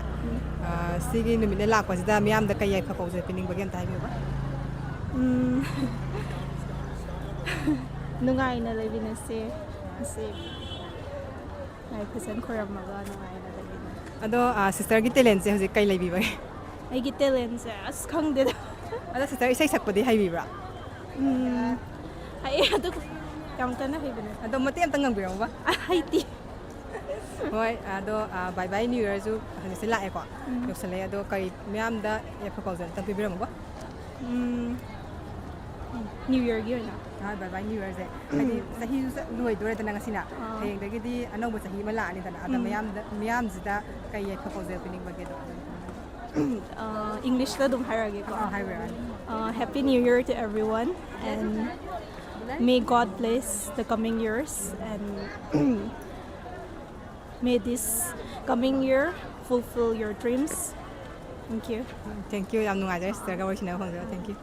ꯁꯤꯒꯤ ꯅꯨꯃꯤꯠꯅ ꯂꯥꯛꯄꯁꯤꯗ ꯃꯤꯌꯥꯝꯗ ꯀꯩ ꯌꯥꯏꯐ ꯄꯥꯎꯖꯦꯜ ꯄꯤꯅꯤꯡꯕꯒꯦ ꯑꯝꯇ ꯍꯥꯏꯕꯤꯌꯨꯕ꯫ ꯎꯝ, ꯅꯨꯡꯉꯥꯏꯅ ꯂꯩꯃꯤꯟꯅꯁꯦ ꯉꯁꯤ꯫ ꯂꯥꯏ ꯐꯖꯅ ꯈꯣꯏꯔꯝꯃꯒ ꯅꯨꯡꯉꯥꯏꯅ ꯂꯩꯃꯤꯟꯅꯁꯦ꯫ ꯑꯗꯣ ꯁꯤꯁꯇꯔꯒꯤ ꯇꯦꯂꯦꯟꯁꯦ ꯍꯧꯖꯤꯛ ꯀꯩ ꯂꯩꯕꯤꯕꯒꯦ? ꯑꯩꯒꯤ ꯇꯦꯂꯦꯟꯁꯦ ꯑꯁ ꯈꯪꯗꯦꯗ꯫ ꯑꯗꯣ ꯁꯤꯁꯇꯔ ꯏꯁꯩ ꯁꯛꯄꯗꯤ ꯍꯩꯕꯤꯕ꯭ꯔꯥ? ꯎꯝ, ꯍꯩ ꯑꯗꯨ ꯌꯥꯝ ꯀꯟꯅ ꯍꯩꯕꯅꯦ꯫ ꯑꯗꯣ ꯃꯇꯦꯛ ꯑꯝꯇ ꯉꯪꯕꯤꯔꯝꯃꯨꯕ꯫ ꯍꯩꯇꯦ꯫ ꯍꯣꯏ, ꯑꯗꯣ ꯕꯥꯏ ꯕꯥꯏ ꯅ꯭ꯌꯨ ꯌꯔꯁꯨ ꯍꯧꯖꯤꯛꯁꯦ ꯂꯥꯛꯑꯦꯀꯣ, ꯌꯧꯁꯜꯂꯛꯑꯦ꯫ ꯑꯗꯣ ꯀꯔꯤ ꯃꯌꯥꯝꯗ ꯌꯥꯏꯐ ꯄꯥꯎꯖꯦꯜ ꯑꯝꯇꯪ ꯄꯤꯕꯤꯔꯝꯃꯨꯕ꯫ ꯎꯝ, ꯅ꯭ꯌꯨ ꯌꯔꯒꯤ ꯑꯣꯏꯅ ꯍꯣꯏ, ꯕꯥꯏ ꯕꯥꯏ ꯅ꯭ꯌꯨ ꯌꯔꯁꯦ ꯍꯥꯏꯗꯤ ꯆꯍꯤꯁꯨ ꯆꯠ- ꯂꯣꯏꯗꯣꯔꯦꯗꯅ ꯉꯁꯤꯅ꯫ ꯑꯥ꯫ ꯍꯌꯦꯡꯗꯒꯤꯗꯤ ꯑꯅꯧꯕ ꯆꯍꯤ ꯑꯃ ꯂꯥꯛꯑꯅꯤꯗꯅ꯫ ꯑꯗ ꯃꯌꯥꯝꯗ, ꯃꯤꯌꯥꯝꯁꯤꯗ ꯀꯩ ꯌꯥꯏꯐ ꯄꯥꯎꯖꯦꯜ ꯄꯤꯅꯤꯡꯕꯒꯦꯗꯣ ꯑꯗꯨꯝ꯫ ꯏꯪꯂꯤꯁꯇ ꯑꯗꯨꯝ ꯍꯥꯏꯔꯛꯑꯒꯦꯀꯣ꯫ ꯑꯥ, ꯍꯥꯏꯕꯤꯔꯛꯑꯣ꯫ Uh, Happy New Year to everyone, and may God bless the coming years, and may this coming year fulfill your dreams. Thank you. Thank you, ꯌꯥꯝ ꯅꯨꯡꯉꯥꯏꯖꯔꯦ ꯁꯤꯁꯇꯔꯒ ꯋꯥꯔꯤ ꯁꯥꯟꯅꯕ ꯐꯪꯖꯕ꯫ Thank you.